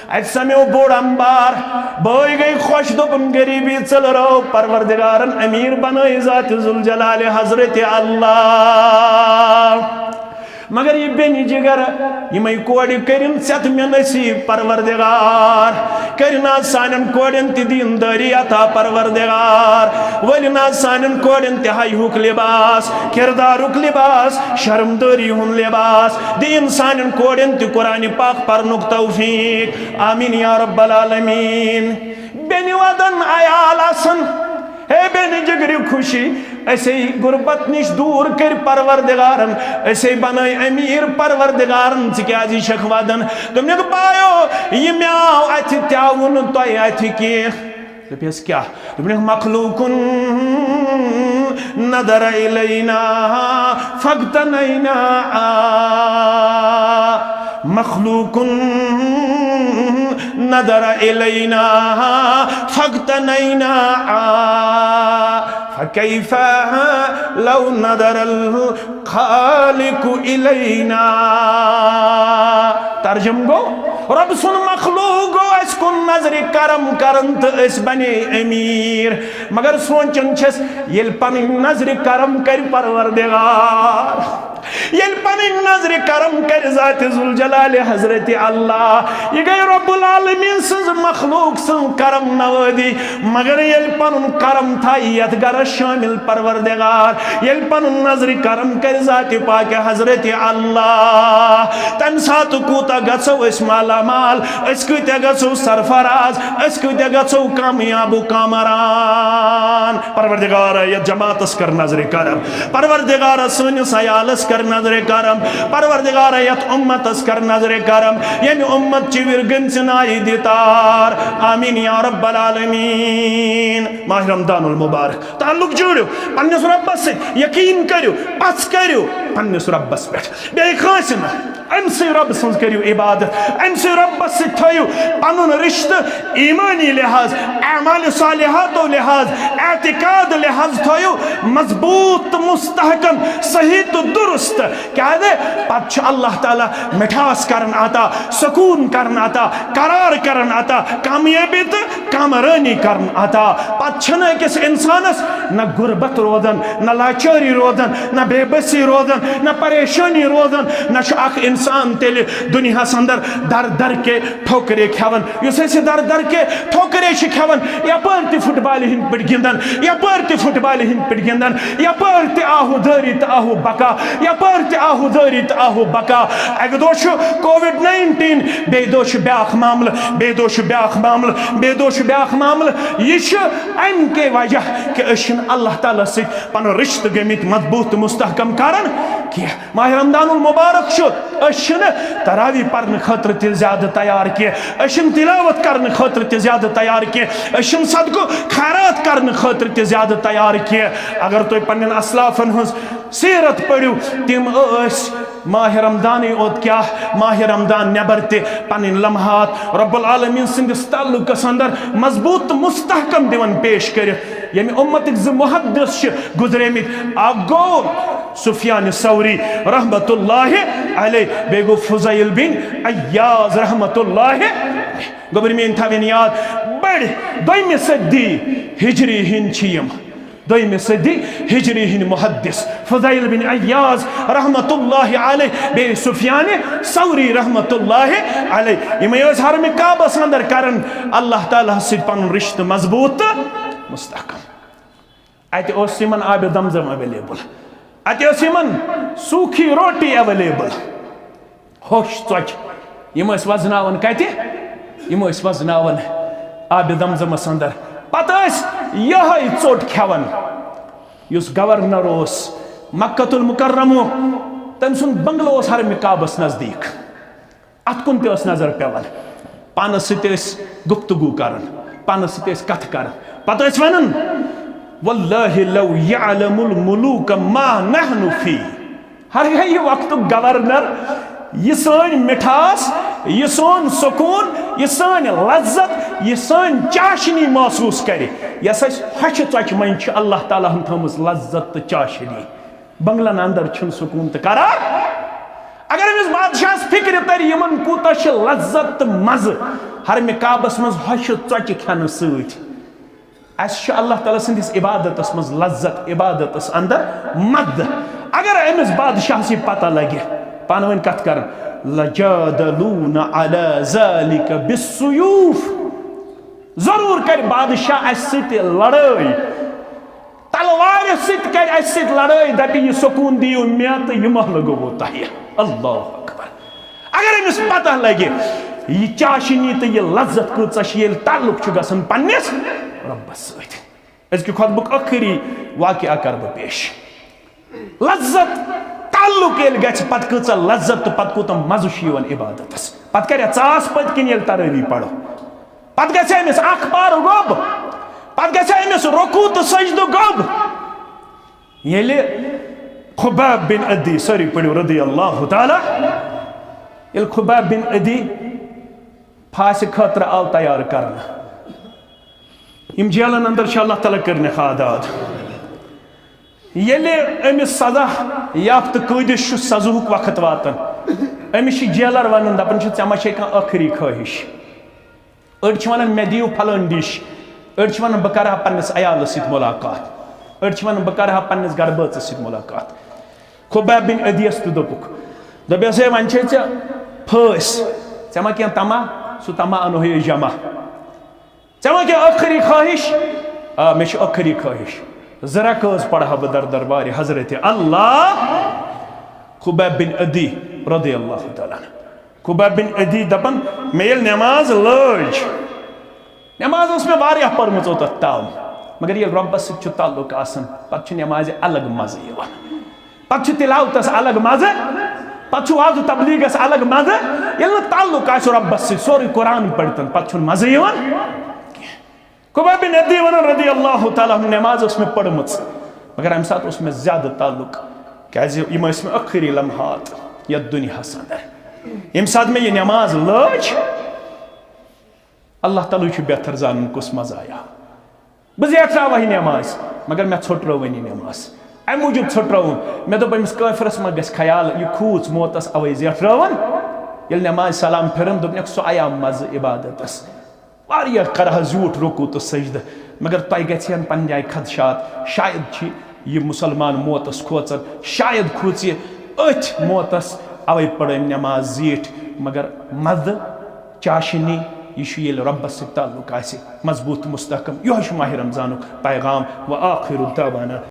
اتہِ سمیو بوٚڑ انبار۔ بٲے گٔے خۄش، دوٚپُن، "غریبی ژٔلرٲو، پروردگارن امیر بنٲے ذات ذوالجلال حضرت اللہ۔" مگر یہِ بیٚنہِ جگر، یِمے کورِ کٔرِن ژےٚ تہٕ مےٚ نصیب پروردگار۔ کٔرِن آز سانٮ۪ن کورٮ۪ن تہِ دیٖندٲری عطا پروردگار۔ ؤلِن آز سانٮ۪ن کورٮ۪ن تہِ حیاہُک لباس، کردارُک لباس، شرمدٲری ہُنٛد لباس۔ دِیِن سانٮ۪ن کورٮ۪ن تہِ قرآنِ پاک پرنُک توفیق۔ آمین یا رب العالمین۔ بیٚنہِ ودن عیال آسن، ہے بیٚنہِ جگرِ خوشی، أسے غربت نِش دوٗر کٔرۍ پروردگارن، أسے بنٲے امیر پروردگارن، ژٕ کیازِ چھکھ ودان؟ دوٚپنکھ، بایو، یہِ مےٚ آو اتھِ، تہِ آوُ نہٕ تۄہہِ اتھِ کینٛہہ۔ دوٚپنس، کیٛاہ؟ دوٚپنکھ، مخلوق نظر الینا فاقتنینا، مخلوق نظر الینا فاقتنینا، فکیف لو نظر الخالق الینا۔ ترجمہٕ گوٚو، رۄب سُنٛد مخلوق گوٚو اَسہِ کُن نظرِ کرم کران تہٕ أسۍ بنے امیر۔ مگر سونچان چھِس، ییٚلہِ پنٕنۍ نظرِ کرم کرِ پروردگار، ییٚلہِ پنٕنۍ نظرِ کرم کرِ ذاتِ ذوالجلالِ حضرتِ اللہ، یہِ گٔے رب العالمین سٕنٛز مخلوق سٕنٛز کرم نوٲزی۔ مگر ییٚلہِ پنُن کرم تھایہِ یتھ گرس شٲمِل پروردگار، ییٚلہِ پنُن نظرِ کرم کرِ ذاتِ پاکِ حضرتِ اللہ، تمہِ ساتہٕ کوٗتاہ گژھو أسۍ مالا مال، أسۍ کۭتیاہ گژھو سرفراز، أسۍ کۭتیاہ گژھو کامیاب و کامران۔ پروردگارا، یتھ جماعتس کر نظرِ کرم، پروردگارا، سٲنِس عیالس کر نظرِ کرم، پروردگارا، یتھ امتس کر نظرِ کرم، ییٚمہِ امت چہِ وِرگٔمژِ نارِ دِتا۔ آمین یا رب العالمین۔ ماہ رمضان المبارک، تعلق جوڑو پننس ربس سۭتۍ، یقین کٔرِو، پژھ کٔرِو پننس ربس پٮ۪ٹھ، بیٚیہِ کٲنٛسہِ نہٕ۔ أمۍ سٕے رۄبہٕ سٕنٛز کٔرِو عبادت، أمۍ سٕے رۄبَس سۭتۍ تھٲیِو پَنُن رِشتہٕ ایٖمٲنی لحاظ، اعمال صالحاتو لحاظ، اعتقاد لحاظ تھٲیِو مضبوٗط تہٕ مستحکم، صحیح تہٕ درست۔ کیٛازِ؟ پَتہٕ چھُ اللہ تعالیٰ مِٹھاس کران عطا، سکوٗن کران عطا، قرار کران عطا، کامیٲبی تہٕ کامرٲنی کران عطا۔ پتہٕ چھنہٕ أکِس انسانس نہ غربت روزان، نہ لاچٲری روزان، نہ بے بسی روزان، نہ پریشٲنی روزان، نہ چھُ اکھ انسان تیٚلہِ دُنیاہس اندر در در کے ٹھوکرے کھٮ۪وان۔ یُس أسۍ یہِ در در کے ٹھوکرے چھِ کھٮ۪وان، یپٲرۍ تہِ فٹ بالہِ ہٕنٛدۍ پٲٹھۍ گِنٛدان، یپٲرۍ تہِ فٹ بالہِ ہٕنٛدۍ پٲٹھۍ گِنٛدان، یپٲرۍ تہِ آہو دٲری تہٕ آہو بکا، یپٲرۍ تہِ آہو دٲری تہٕ آہو بکا۔ اکہِ دۄہ چھُ کووِڈ ناینٹیٖن، بیٚیہِ دۄہ چھُ بیٛاکھ معاملہٕ، بیٚیہِ دۄہ چھُ بیٛاکھ معاملہٕ، بیٚیہِ دۄہ چھُ بیٛاکھ معاملہٕ۔ یہِ چھُ اَمہِ کے وجہ کہِ أسۍ چھِنہٕ اللہ تعالیٰ سۭتۍ پَنُن رِشتہٕ گٔمٕتۍ مضبوٗط تہٕ مستحکم کران کینٛہہ۔ ماہ رمضان المبارک چھُ، أسۍ چھِنہٕ تراویح پرنہٕ خٲطرٕ تہِ زیادٕ تیار کینٛہہ، أسۍ چھِنہٕ تلاوت کرنہٕ خٲطرٕ تہِ زیادٕ تیار کینٛہہ، أسۍ چھِنہٕ صدقہٕ خیرات کرنہٕ خٲطرٕ تہِ زیادٕ تیار کینٛہہ۔ اگر تُہۍ پننٮ۪ن اسلافن ہٕنٛز سیرت پٔرِو، تِم ٲسۍ ماہ رمضانٕے اوت کیٛاہ، ماہ رمضان نٮ۪بر تہِ پنٕنۍ لمحات رب العالمین سٕنٛدِس تعلقس اندر مضبوٗط تہٕ مستحکم دِوان پیش کٔرِتھ۔ ییٚمہِ اُمتٕکۍ زٕ محدث چھِ گُزریمٕتۍ، اکھ گوٚو سفیان ثوری رحمت اللہ علیہ، بیٚیہِ گوٚو فضیل بن عیاض رحمت اللہ علیہ۔ گوٚبرۍ میٲنۍ تھاوٕنۍ یاد، بٔڑۍ دوٚیمہِ صدی ہجری ہٕنٛدۍ چھِ یِم۔ دوٚیمہِ صدی ہجری ہٕنٛدۍ محدث فضیل بن عیاض رحمت اللہ علیہ، بیٚیہِ سفیان ثوری رحمت اللہ علیہ۔ یِمے ٲسۍ حرمِ کعبس اندر کران اللہ تعالیٰ ہس سۭتۍ پنُن رشتہٕ مضبوٗط تہٕ مستحکم۔ اتہِ اوس یِمن آبِ زمزم اویلیبل، اتہِ ٲس یِمن سوٗکھی روٹی اویلیبل۔ ہوٚش ژۄچہِ۔ یِم ٲسۍ وزناوان کتہِ؟ یِم ٲسۍ وزناوان آبِ زمزمس اندر۔ پتہٕ ٲسۍ یِہوٚے ژوٚٹ کھٮ۪وان۔ یُس گورنر اوس مکہ المکرمُک، تٔمۍ سُنٛد بنگلہٕ اوس حرمِ کعبس نزدیٖک۔ اتھ کُن تہِ ٲس نظر پٮ۪وان۔ پانس سۭتۍ ٲسۍ گفتگو کران، پانس سۭتۍ ٲسۍ کتھٕ کران۔ پتہٕ ٲسۍ ونان، "واللہ لو یعلم الملوک ما نحن فی۔" ہر ہے یہِ وقتُک گورنر، یہِ سٲنۍ مٹھاس، یہِ سون سکوٗن، یہِ سٲنۍ لذت، یہِ سٲنۍ چاشنی محسوٗس کرِ، یۄس اَسہِ ہۄچھِ ژۄچہِ منٛز چھِ اللہ تعالیٰ ہن تھٲومٕژ لذت تہٕ چاشنی۔ بنگلن اندر چھُنہٕ سکوٗن تہٕ قرار۔ اگر أمِس بادشاہس فکرِ ترِ، یِمن کوٗتاہ چھِ لذت تہٕ مزٕ حرمِ کعبس منٛز ہۄچھِ ژۄچہِ کھٮ۪نہٕ سۭتۍ۔ اسہِ چھُ اللہ تعالیٰ سٕنٛدِس عبادتس منٛز لذت، عبادتس اندر مزٕ۔ اگر أمِس بادشاہس یہِ پتہ لگہِ، پانہٕ ؤنۍ کتھ کرن، "لجادلون علی ذلک بالسیوف"، ضروٗر کرِ بادشاہ اسہِ سۭتۍ لڑٲے، تلوارِ سۭتۍ کرِ اسہِ سۭتۍ لڑٲے، دپہِ، "یہِ سکوٗن دِیِو مےٚ تہٕ یہِ مۄہلہٕ گوٚوُ تۄہہِ۔" اللہ اکبر۔ اگر أمِس پتہ لگہِ، یہِ چاشنی تہٕ یہِ لذت کۭژاہ چھِ، ییٚلہِ تعلق چھُ گژھان پننِس رۄبس سۭتۍ۔ أزکہِ خطبُک ٲخری واقعہ کرٕ بہٕ پیش۔ لذت، تعلق ییٚلہِ گژھِ، پتہٕ کۭژاہ لذت تہٕ پتہٕ کوٗتاہ مزٕ چھُ یِوان عبادتس۔ پتہٕ کرِ ژاس پٔتۍ کِنۍ ییٚلہِ تراویح پرو۔ پتہٕ گژھِ أمِس اکھ پارٕ گوٚب، پتہٕ گژھِ أمِس رکوع تہٕ سجدٕ گوٚب۔ ییٚلہِ خباب بن عدی، سٲری پٔرِو رضی اللہ تعالیٰ، ییٚلہِ خباب بن عدی پھاسہِ خٲطرٕ آو تیار کرنہٕ، یِم جیلن اندر چھِ اللہ تعالیٰ کٔرنَکھ آزاد۔ ییٚلہِ أمِس سزا یافتہٕ قٲدِس چھُ سزاہُک وقت واتان، أمِس چھِ جیلر ونان، دپان چھِ، "ژےٚ ما چھے کانٛہہ ٲخری خٲہِش؟" أڑۍ چھِ ونان، "مےٚ دِیِو پھلٲنۍ ڈِش"، أڑۍ چھِ ونان، "بہٕ کرٕ ہا پننِس عیالس سۭتۍ مُلاقات"، أڑۍ چھِ ونان، "بہٕ کرٕ ہا پننِس گرٕ بٲژس سۭتۍ مُلاقات"۔ خباب بن عدیس تہِ دوٚپُکھ، دوٚپیس، "ہے، وۄنۍ چھے ژےٚ پھٲسۍ، ژےٚ ما کینٛہہ طمع؟ سُہ طمع انہوے أسۍ جمع۔ ژےٚ ما کینٛہہ ٲخری خواہش؟" "آ، مےٚ چھِ ٲخری خواہش۔ زٕ رکٲژ پرٕ ہا بہٕ در دربارِ حضرت اللہ۔" خباب بن عدی رضی اللہ تعالیٰ عنہ۔ خباب بن عدی دپان، مےٚ ییٚلہِ نٮ۪ماز لٲج، نٮ۪ماز ٲس مےٚ واریاہ پٔرمٕژ اوٚتتھ تام، مگر ییٚلہِ رۄبس سۭتۍ چھُ تعلق آسان، پتہٕ چھُ نٮ۪مازِ الگ مزٕ یِوان، پتہٕ چھُ تلاوتس الگ مزٕ، پتہٕ چھُ وعظ و تبلیغس الگ مزٕ۔ ییٚلہِ نہٕ تعلق آسہِ رۄبَس سۭتۍ، سورُے قرآن پٔرۍتن، پَتہٕ چھُنہٕ مَزٕ یِوان کینٛہہ۔ خباب بن عدی وَنان رضی اللہ تعالیٰ عنہ، نماز ٲس مےٚ پٔرمٕژ، مگر اَمہِ ساتہٕ اوس مےٚ زیادٕ تعلق، کیٛازِ یِم ٲسۍ مےٚ ٲخری لمحات یَتھ دُنیاہَس اندر۔ ییٚمہِ ساتہٕ مےٚ یہِ نماز لٲج، اللہ تعالیٰ چھُ بہتر زانان کُس مَزٕ آیا۔ بہٕ زیٹھراوہا یہِ نماز، مگر مےٚ ژھوٚٹرٲو وۄنۍ یہِ نماز۔ اَمہِ موٗجوٗب ژھوٚٹرٲوٕم۔ مےٚ دوٚپ، أمِس کٲفرَس ما گژھِ خیال، یہِ کھوٗژ موتَس اَوَے زیٹھرٲوٕن؟ ییٚلہِ نمازِ سلام پھِرٕن، دوٚپنَکھ، سُہ آیا مَزٕ عبادتَس۔ واریاہ کَرٕہا زیوٗٹھ رکوع تہٕ سجدٕ، مگر تۄہہِ گژھِ ہن پننہِ آیہِ خدشات، شاید چھِ یہِ مُسلمان موتَس کھوژان، شاید کھوژِ یہِ أتھۍ موتَس، اَوَے پٔر أمۍ نماز زیٖٹھ۔ مگر مَزٕ چاشنی، یہِ چھُ ییٚلہِ رۄبَس سۭتۍ تعلق آسہِ مضبوٗط مستحکم۔ یِہوٚے چھُ ماہِ رمضانُک پیغام۔ وآخر دعوانا